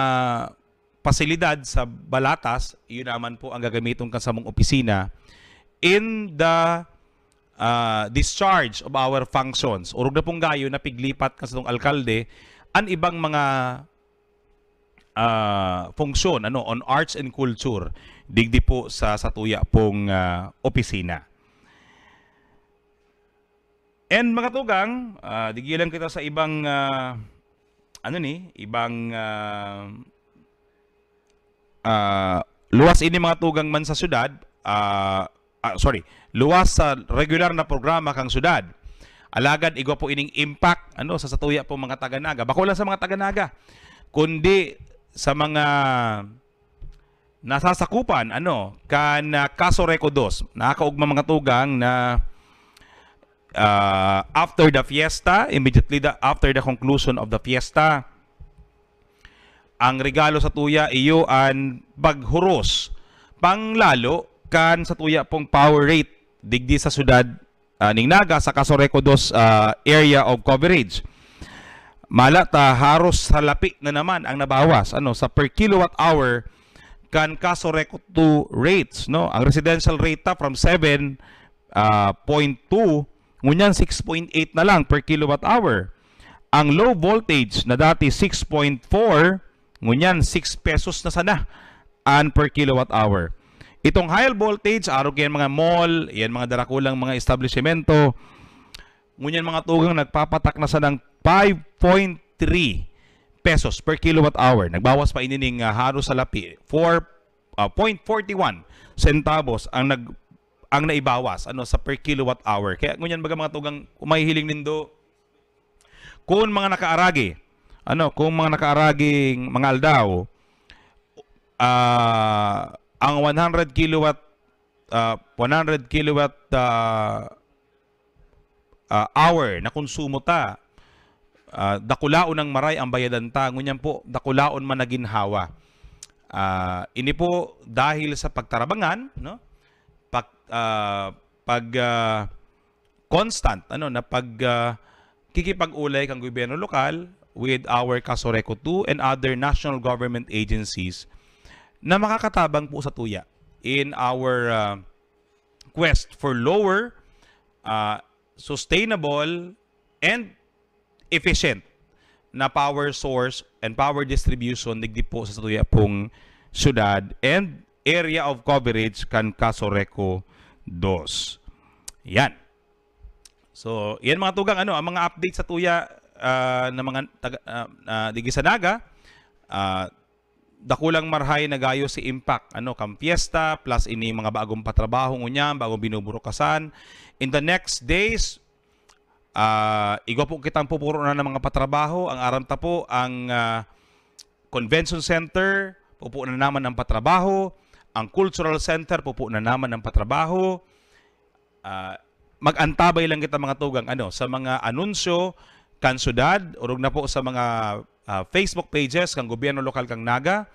pasilidad sa Balatas, iyon naman po ang gagamiton kan samong opisina in the, ah, discharge of our functions. Orog na pong gayo na piglipat kan satong alkalde an ibang mga, ah, funksyon, ano, on arts and culture, digdi po sa satuya pong, ah, opisina. And, mga tugang, ah, digi lang kita sa ibang, ah, ano ni, ibang, ah, ah, luwas ini, mga tugang, man sa syudad, ah, ah, sorry, luwas sa regular na programa kan syudad. Alagad igwa po ining impact, ano, sa satuya pong mga taga-Naga. Bako lang sa mga taga-Naga, kundi sa mga nasasakupan, ano, kan, ah, Casureco dos. Nakakaugma, mga tugang, na, ah, after the fiesta, immediately the, after the conclusion of the fiesta, ang regalo satuya iyo an paghuros panglalo kan satuya pong power rate digdi sa syudad, ah, ning Naga sa Casureco dos, ah, area of coverage. Mala ta haros salapi na naman ang nabawas, ano, sa per kilowatt hour kan Casureco two rates, no? Ang residential rate ta from seven, ah, point two, ngunyan six point eight na lang per kilowatt hour. Ang low voltage na dati six point four, ngunyan six pesos na sana an per kilowatt hour. Itong higher voltage, arog yan mga mall, yan mga darakulang mga establishmento, ngunyan, mga tugang, nagpapatak na sanang five point three pesos per kilowatt hour. Nagbawas pa ini ning, ah, haros salapi, four, ah, point forty one centavos ang nag-, ang naibawas, ano, sa per kilowatt hour. Kaya ngunyan, baga, mga tugang, kung mahihiling nindo, kung mga nakaaragi, ano, kung mga nakaaraging mga aldaw, ah, ang one hundred kilowatt, ah, one hundred kilowatt, ah, ah, hour na konsumo ta, ah, dakulaon nang maray ang bayadan ta, ngunyan po, dakulaon man na ginhawa. Ah, ini po dahil sa pagtarabangan, no? Pag, ah, pag, ah, constant, ano, na pag, ah, kikipag-ulay kan gobyerno lokal with our Casureco two and other national government agencies na makakatabang po satuya in our, ah, quest for lower, ah, sustainable, and efficient na power source and power distribution digdi po sa satuya pong syudad and area of coverage kan Casureco dos. Yan. So, yan, mga tugang, ano, ang mga update satuya, ah, na mga taga, ah, ah, digi sa Naga, ah, dakulang marhay na gayo si impact, ano, kan fiesta, plus ini mga bagong patrabaho ngunyan, bagong binuburukasan. In the next days, ah, igwa po kitang pupuro na ng mga patrabaho. Ang aram ta po, ang, ah, Convention Center, pupo na naman ang patrabaho. Ang Cultural Center, pupo na naman ang patrabaho. Ah, mag-antabay lang kita, mga tugang, ano, sa mga anunsyo kan syudad, orog na po sa mga, ah, Facebook pages kan gobyerno lokal kan Naga,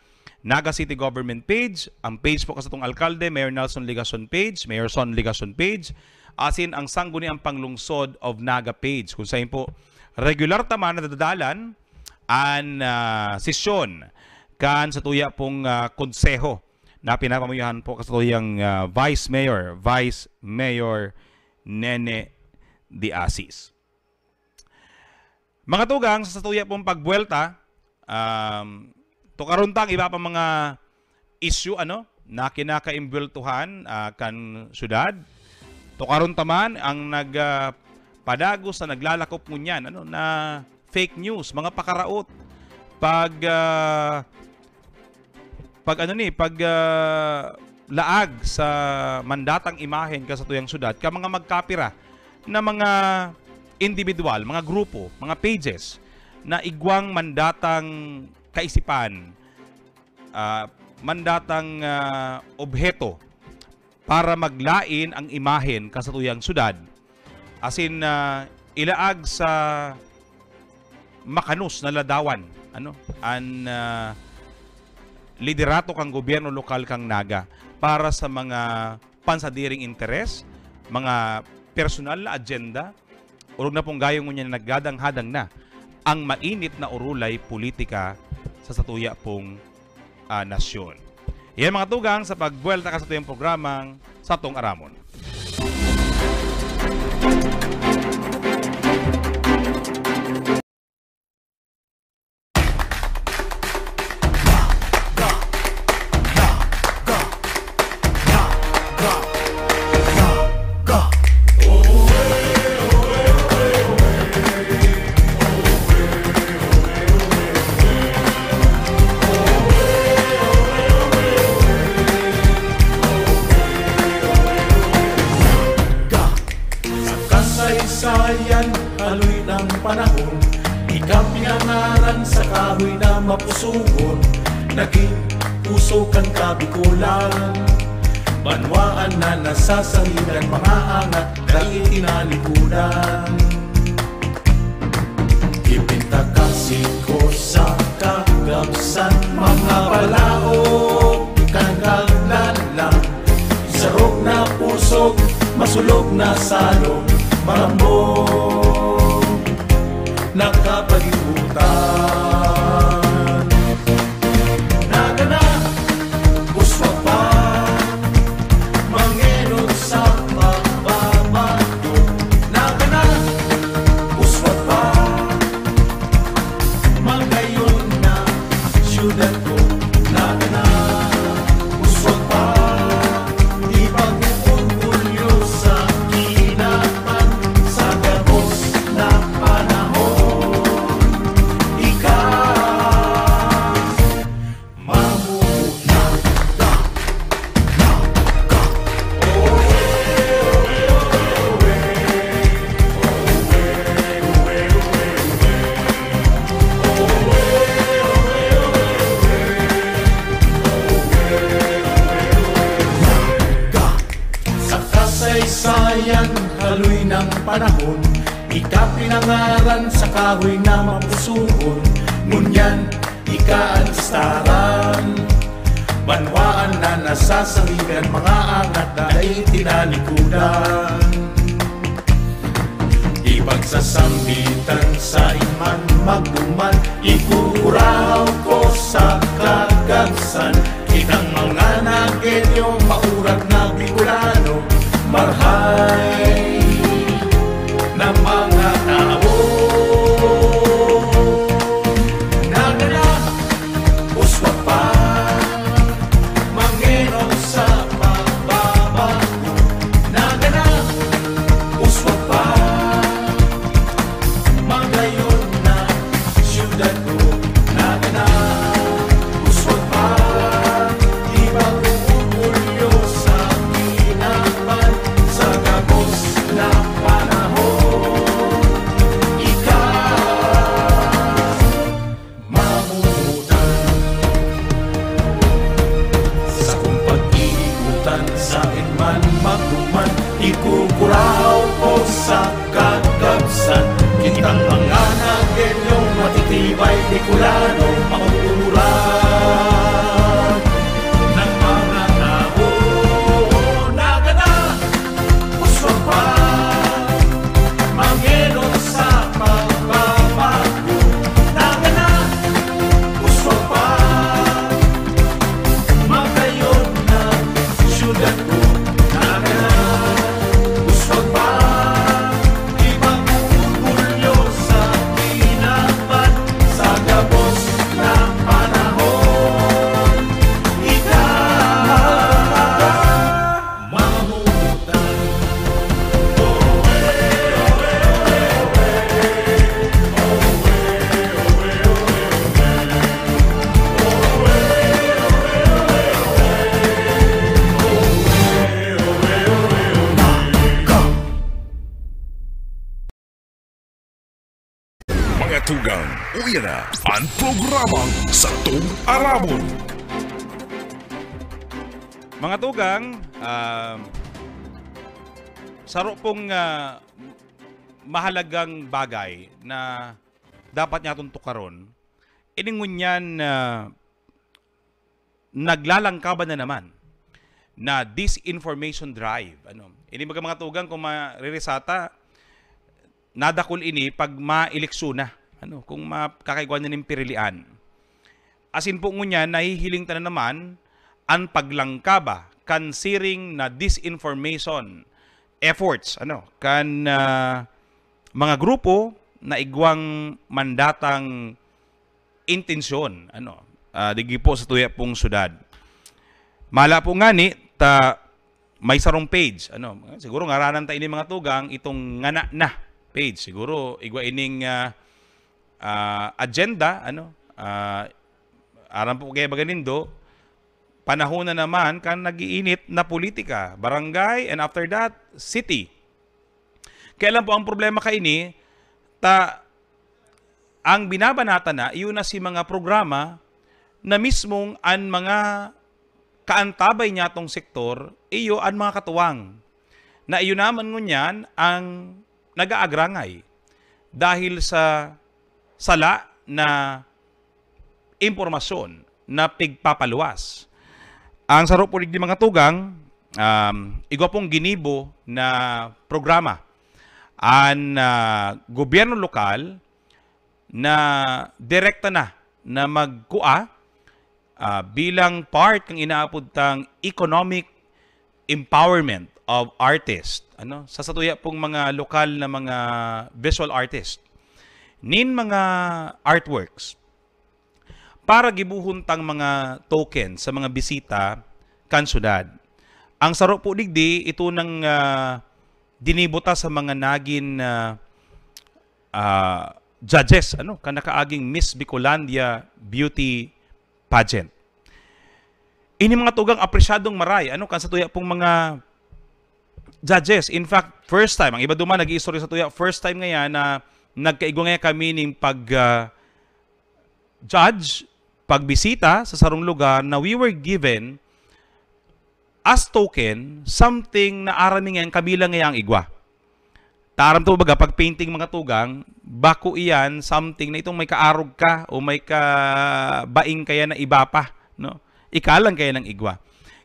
Naga City Government page, ang page po kan satong alkalde, Mayor Nelson Legacion page, Mayor Son Legacion page, asin ang Sangguniang Panglungsod of Naga page, kung sain po regular ta man nadadalan an, ah, sesyon kan satuya pong, ah, konseho na pinapamayohan po kan satuyang, ah, Vice Mayor, Vice Mayor Nene de Asis. Mga tugang, sa satuya pong pagbuwelta, um, tukaron ta ang iba pang mga issue, ano, na kinakaimbweltuhan, ah, kan syudad. Tukaron ta man ang nag, ah, padagos na naglalakop ngunyan, ano, na fake news, mga pakaraot. Pag, ah, pag ano ni, pag, ah, laag sa mandatang imahen kan satuyang syudad, kan mga magkapira na mga indibidwal, mga grupo, mga pages na igwang mandatang kaisipan, ah, mandatang, ah, obheto para maglain ang imahen kan satuyang syudad, asin, ah, ilaag sa makanos na ladawan, ano, an, ah, liderato kan gobyerno lokal kan Naga para sa mga pansadiring interes, mga personal na agenda, orog na pong gayo ngunyan na nagdadang-hadang na ang mainit na orolay politika sa satuya pong, ah, nasyon. Iyan, mga tugang, sa pagbuwelta kan satuyang programang Satong Aramon. Sa kasaysayan, haloy ng panahon, ika pinangaran sa kahoy na mapusugon, naging pusog kan Kabikolan. Banwaan na nasasangilan, mga angat dai tinalikodan. Ipintakasi ko sa kagabsan, mga balaog kan kaglalang. Sarog na pusog, masulog na salog, malambong na kapalibutan. Nagana, uswag pa, mangenot sa pagbabago. Nagana, uswag pa, magayon na syudad ko. Nagana, uswag pa, ipag-orgulyo sa kinaban sa gabos na panahon. Ika, mamuhay na ka, na ka. Sa kasaysayan, haloy ng panahon, ika pinangaran sa kahoy na mapusugon. Ngunyan, ika an listaran. Banwaan na nasasangilan, mga angat na dai tinalikodan. Ipagsasambitan sa iman magduman, ikukurahaw ko sa kagabsan. Kitang mga nagenyo, maurat na Bicolano, marhay na mga tao. Nagana, uswag pa, mangenot sa pagbabago. Nagana, uswag pa, magayon na syudad ko. Nagana, uswag pa, Katugang, uya na an programang Satong Arabon. Mga tugang, ah, saro pong ah, mahalagang bagay na dapat niyaton tukaron, ini ngunyan na naglalangkaban na naman na disinformation drive. Ano? Ini baga mga tugang, kung maririsata, nadakul ini pag maeleksyon na. Ano? Kung makakaigwa na nin pirilian. Asin po ngunyan, nahihiling ta na naman an paglangkaba kan siring na disinformation efforts, ano, kan ah, mga grupo na igwang mandatang intensyon, ano, ah, digdi po sa tuya pong syudad. Mala po ngani ta may sarong page, ano, siguro ngaranan ta ini mga tugang, itong Ngana Na page. Siguro igwa ining ah, ah, agenda, ano, ah, aram po kaya baga nindo, panahon na naman kan nag-iinit na politika, barangay, and after that, city. Kaya lang po ang problema kaini, ta ang binabanata na, iyon na si mga programa na mismong an mga kaantabay niyatong sektor, iyo an mga katuwang. Na iyo naman ngunyan ang nag-aagrangay dahil sa sala na impormasyon na pigpapaluwas. Ang saro po digdi mga tugang, um, igwa pong ginibo na programa an ah, gobyerno lokal na direkta na na magkua ah, bilang part kan inaapod tang economic empowerment of artists, ano, sa satuya pong mga lokal na mga visual artist nin mga artworks para gibohon tang mga token sa mga bisita kan syudad. Ang saro po digdi, ito nang ah, dinibuta sa mga nagin ah, ah, judges, ano, kan nakaaging Miss Bicolandia Beauty Pageant. Ini mga tugang apresyadong maray, ano, kan satuya pong mga judges. In fact, first time, ang iba duman nag-iistorya satuya, first time ngaya na nagkaigwa ngaya kami ning pag ah, judge, pagbisita sa sarong lugar na we were given as token something na aram mi ngayan kami lang ngaya an igwa. Ta aram ta baga, pag painting mga tugang, bako iyan something na itong may kaarog ka o may kabaing kaya na iba pa, no? Ika lang kaya an igwa.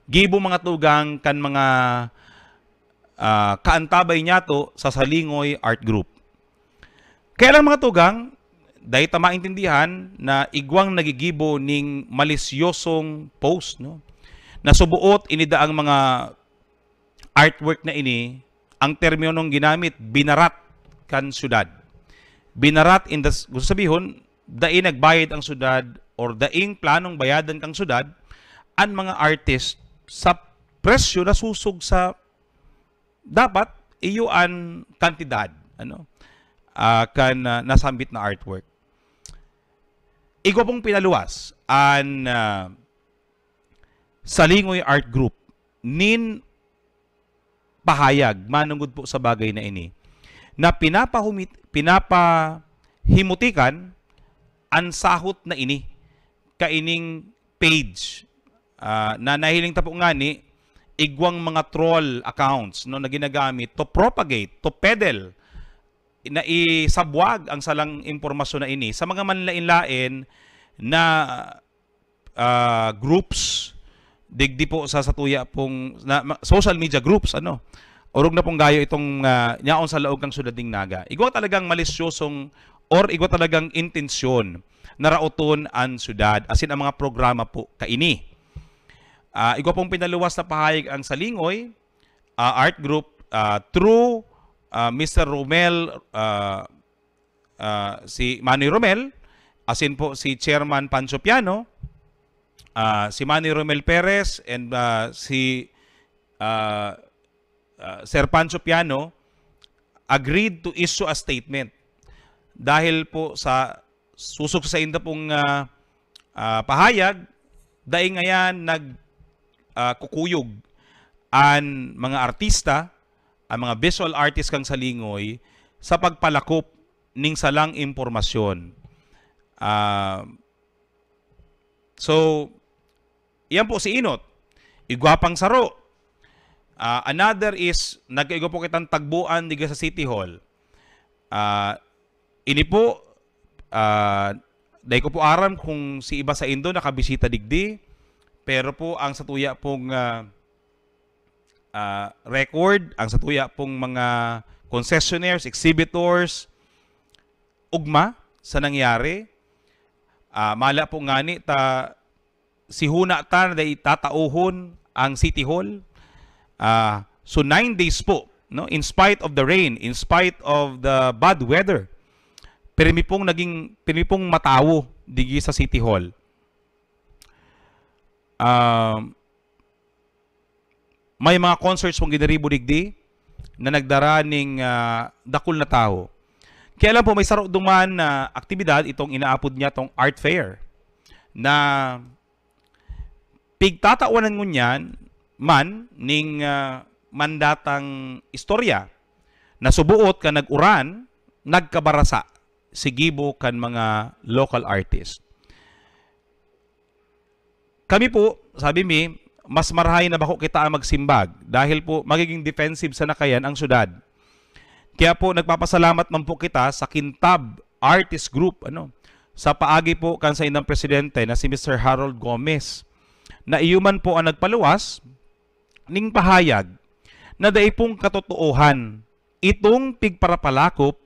Gibo mga tugang kan mga ah, kaantabay niyato sa Salingoy Art Group. Kaya lang mga tugang, dai ta maintindihan na igwang nagigibo ning malisyosong post, no? Na suboot ini daang mga artwork na ini, ang terminong ginamit, binarat kan syudad. Binarat in the, gusto sabihon, dai nagbayad ang syudad or daing planong bayadan kang syudad an mga artist sa presyo na susog sa dapat iyo an kantidad, ano, ah, kan ah, nasambit na artwork. Igwa pong pinaluwas an ah, Salingoy Art Group nin pahayag manungod po sa bagay na ini na pinapahumit, pinapahimutikan an sahot na ini kaining page ah, na nahiling ta po ngani igwang mga troll accounts, no, na ginagamit to propagate, to peddle, na isabwag ang salang impormasyon na ini sa mga manlain-lain na ah, groups digdi po sa satuya pong na, ma- social media groups, ano, orog na pong gayo itong ah, nyaon sa laog kang syudad ning Naga. Igwa talagang malisyosong or igwa talagang intensyon na raoton an syudad, asin ang mga programa po kaini. Ah, igwa pong pinaluwas na pahayag ang Salingoy ah, Art Group ah, through ah, Mister Romel, ah, ah, si Manny Romel, asin po si Chairman Pancho Piano, ah, si Manny Romel Perez and ah, si ah, ah, Sir Pancho Piano agreed to issue a statement dahil po sa susog sa inda pong ah, ah, pahayag, dai ngayan nag ah, kukuyog an mga artista, ang mga visual artist kang Salingoy sa pagpalakop ning salang impormasyon. Ah, so, iyan po si Inot. Igwa pang saro. Ah, another is, nagkaigwa po kitang tagbuan digdi sa City Hall. Ah, ini po, ah, dai ko po aram kung si iba sa indo nakabisita digdi, pero po ang satuya pong, ah, ah, record, ang satuya pong mga concessionaires, exhibitors, ugma sa nangyari. Ah, mala po ngani ta, si huna ta na dai tataohon ang City Hall. Ah, so nine days po, no? In spite of the rain, in spite of the bad weather, pirmi pong naging, pirmi pong matawo digdi sa City Hall. Um, may mga concerts pong giniribo digdi na nagdara ning, ah, dakul na tawo. Kaya lang po, may saro duman na aktibidad, itong inaapod niya tong art fair, na pigtatawanan ngunyan man ning, ah, mandatang istorya na suboot kan nag-uran, nagkabarasa si gibo kan mga local artist. Kami po, sabi mi, mas marahay na bako kita ang magsimbag dahil po magiging defensive sana kayan ang syudad. Kaya po, nagpapasalamat man po kita sa Kintab Artist Group, ano, sa paagi po kan saindang presidente na si Mister Harold Gomez, na iyo man po ang nagpaluwas ning pahayag na dai pong katotoohan itong pigparapalakop,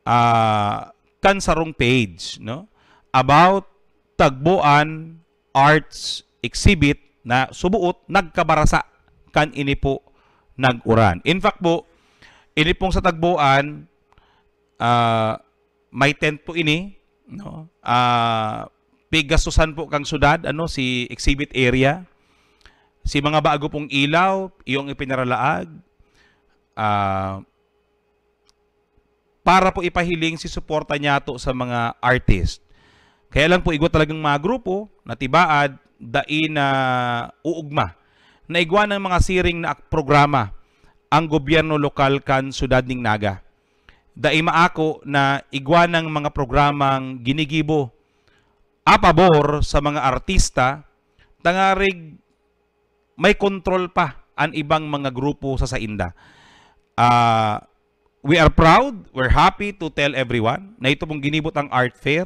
ah, kan sarong page, no? About Tagboan Arts Exhibit na suboot nagkabarasa kan ini po nag-uran. In fact po, ini pong sa Tagboan, ah, may tent po ini, no? Ah, piggastusan po kang syudad, ano, si exhibit area, si mga bago pong ilaw, iyong ipinaralaag, ah, para po ipahiling si suporta niyato sa mga artist. Kaya lang po, igwa talagang mga grupo na tibaad, dai na uugma na igwa ng mga siring na ak-, programa ang gobyerno lokal kan syudad ning Naga. Dai maako na igwa ng mga programang ginigibo a pabor sa mga artista, tangarig may kontrol pa an ibang mga grupo sa sainda. Ah, we are proud, we're happy to tell everyone na ito pong ginibot ang art fair,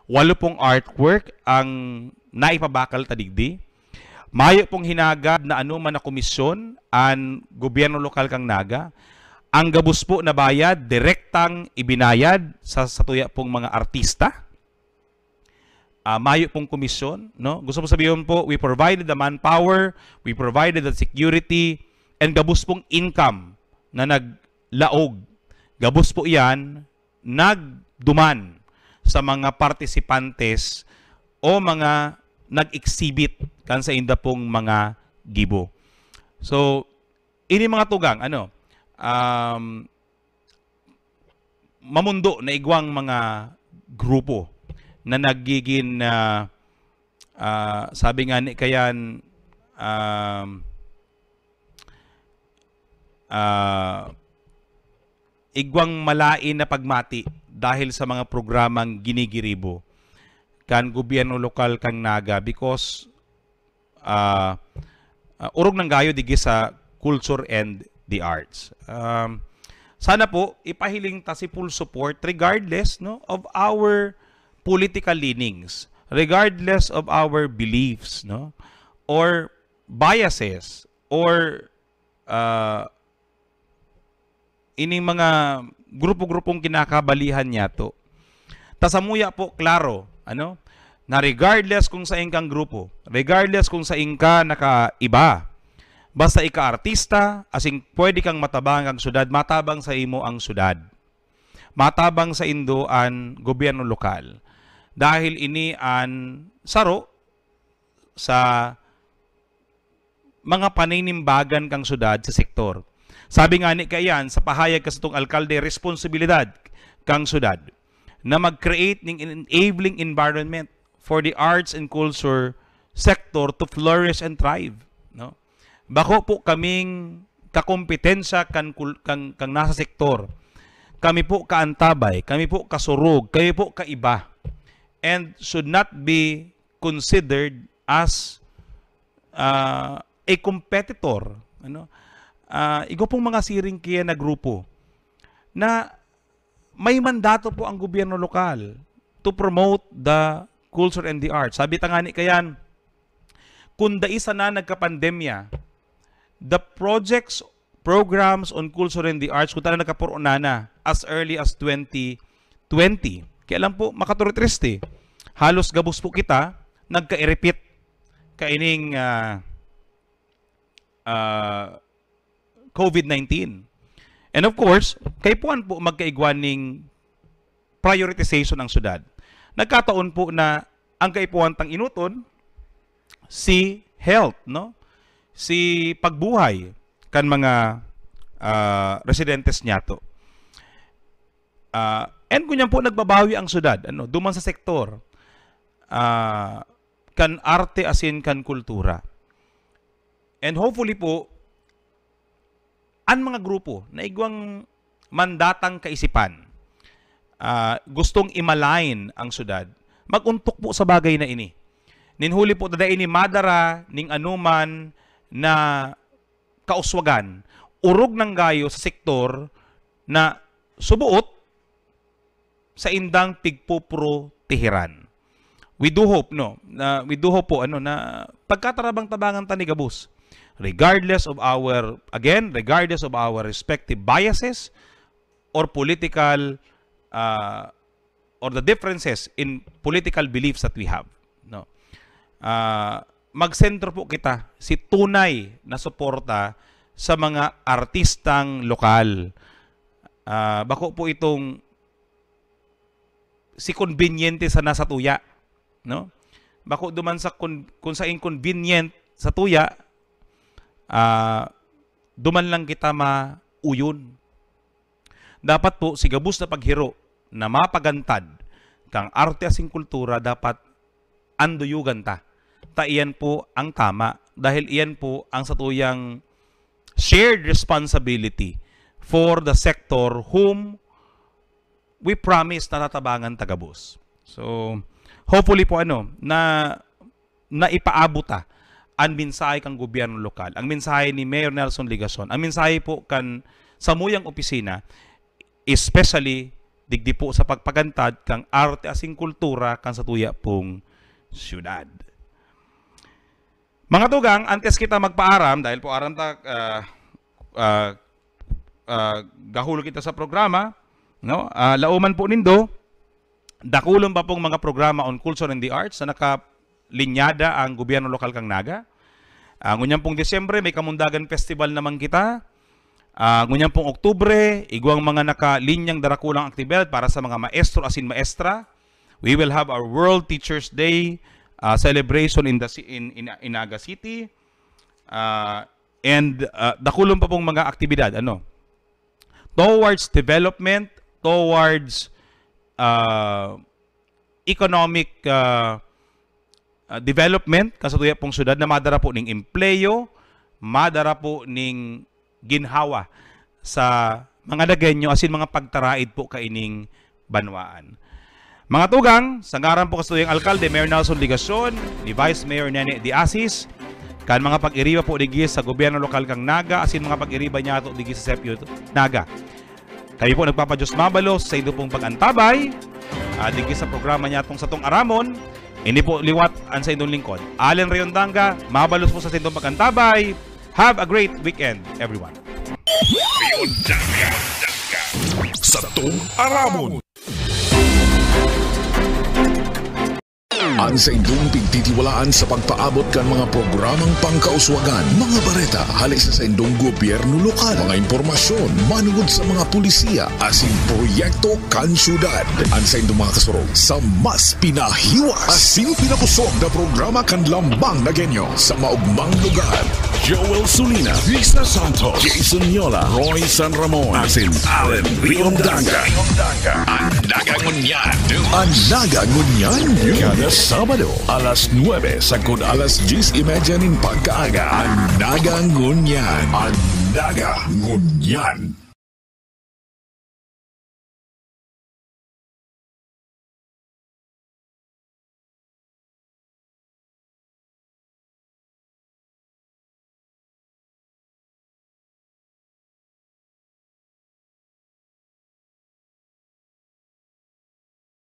walo pong artwork ang naipabakal ta digdi. Mayo pong hinagad na anoman na komisyon an gobyerno lokal kan Naga. Ang gabos po na bayad, direktang ibinayad sa, sa tuya pong mga artista. Ah, mayo pong komisyon, no? Gusto ko sabihon po, we provided the manpower, we provided the security, and gabos pong income na naglaog. Gabos po iyan nagduman sa mga partisipantes o mga nag-exhibit kan sainda pong mga gibo. So, ini mga tugang, ano, um, mamundo na igwang mga grupo na nagigin, ah, ah, sabi nga ni kayan, um, ah, igwang malain na pagmati dahil sa mga programang ginigiribo kan gobyerno lokal kan Naga, because, ah, ah, orog nang gayo digdi sa culture and the arts. Um, sana po, ipahiling ta si full support regardless, no, of our political leanings, regardless of our beliefs, no, or biases, or, ah, ining mga grupo-grupong kinakabalihan niyato. Ta samuya po, klaro, ano, na regardless kung sain kang grupo, regardless kung sain ka nakaiba, basta ika artista, asin pwede kang matabang ang syudad, matabang sa imo ang syudad. Matabang sa indo an gobyerno lokal. Dahil ini an saro sa mga paninimbagan kang syudad sa sektor. Sabi nga ni kaiyan, sa pahayag kan satong alkalde, responsibilidad kang syudad na mag-create ning enabling environment for the arts and culture sector to flourish and thrive, no? Bako po kaming kakompetensya kan kul-, kan, kan nasa sektor. kami po kaantabay, kami po kasurog, kami po kaiba, and should not be considered as, ah, a competitor, ano? Ah, igwa pong mga siring kaya na grupo na may mandato po ang gobyerno lokal to promote the culture and the arts. Sabi ta ngani kayan, kung dai sana nagkapandemya, the projects, programs on culture and the arts, kung talaga nagkapurunan na as early as twenty twenty. Kaya lang po, makaturitris, halos gabos po kita nagkairipit kaining, ah, ah, COVID nineteen. And of course, kaipuhan po magkaigwa ning prioritization ang syudad. Nagkataon po na ang kaipuhan tang inuton, si health, no? Si pagbuhay kan mga, ah, residentes niyato. Ah, and kunyan po nagbabawi ang syudad, ano, duman sa sektor, ah, kan arte asin kan kultura. And hopefully po, an mga grupo na igwang mandatang kaisipan, ah, gustong i-malign ang syudad, mag-untok po sa bagay na ini. Nin huli po, ta dai ini madara ning anoman na kauswagan, orog nang gayo sa sektor na suboot sa indang pigpoprotehiran. We do hope, no, na, we do hope po, ano, na pagkatarabang-tabangan ta ni gabos, regardless of our, again, regardless of our respective biases or political, ah, or the differences in political beliefs that we have, no? Ah, magsentro po kita si tunay na suporta sa mga artistang lokal. Ah, bako po itong si konbinyente sana sa tuya, no? Bako duman sa kun-, kung sa inconvenient sa tuya, ah, duman lang kita mauyon. Dapat po, si gabos na paghiro na mapagantad kang arte asin kultura, dapat anduyugan ta. Ta iyan po ang tama, dahil iyan po ang satuyang shared responsibility for the sector whom we promise na tatabangan ta gabos. So, hopefully po, ano, na naipaabot ta an mensahe kan gobyerno lokal, ang mensahe ni Mayor Nelson Legacion, ang mensahe po kan samuyang opisina, especially digdi po sa pagpagantad kan arte asin kultura kan satuya pong syudad. Mga tugang, antes kita magpaaram, dahil po aram ta, ah, ah, ah, gahul kita sa programa, no? Ah, laoman po nindo, dakulon pa pong mga programa on culture and the arts na nakalinyada ang gobyerno lokal kan Naga. Ah, ngunyan pong Disyembre, may Kamundagan Festival naman kita. Ah, ngunyan pong Oktubre, igwang mga nakalinyang darakulang aktibidad para sa mga maestro asin maestra. We will have our World Teachers Day, ah, celebration in the ci-, in, in, in Naga City. Ah, and, ah, dakulon pa pong mga aktibidad, ano, towards development, towards, ah, economic, ah, ah, development kan satuya pong syudad na madara po ning empleyo, madara po ning ginhawa sa mga Nagueño asin mga pagtaraid po kaining banwaan. Mga tugang, sa ngaran po kan satuyang alkalde, Mayor Nelson Legacion, ni Vice Mayor Nene de Asis, kan mga pag-iriba po digdi sa gobyerno lokal kan Naga asin mga pag-iriba niyato digdi sa SEPIU Naga. Kami po nagpapadiyos mabalos sa indo pong pag-antabay, ah, digdi sa programa niyatong Satong Aramon. Ini po liwat an sa indong lingkod, Allen Riondaga. Mabalos po sa indong pag-antabay. Have a great weekend, everyone. Satong Aramon. An saindong pigtitiwalaan sa pagpaabot kan mga programang pangkauswagan, mga bareta hale sa saindong gobyerno lokal, mga impormasyon manugod sa mga pulisiya asin proyekto kan syudad. An saindong mga kasurog sa mas pinahiwas asin pinakosog na programa kan Lambang Nagueño sa maogmang lugar. Joel Sulina, Risa Santos, Jason Yola, Roy San Ramon, asin Allen Riondaga. An Naga Ngunyan. An Naga Ngunyan. Kada Sabado, alas nuebe sagkod alas dyes y media nin pagkaaga. An Naga Ngunyan. An Naga Ngunyan.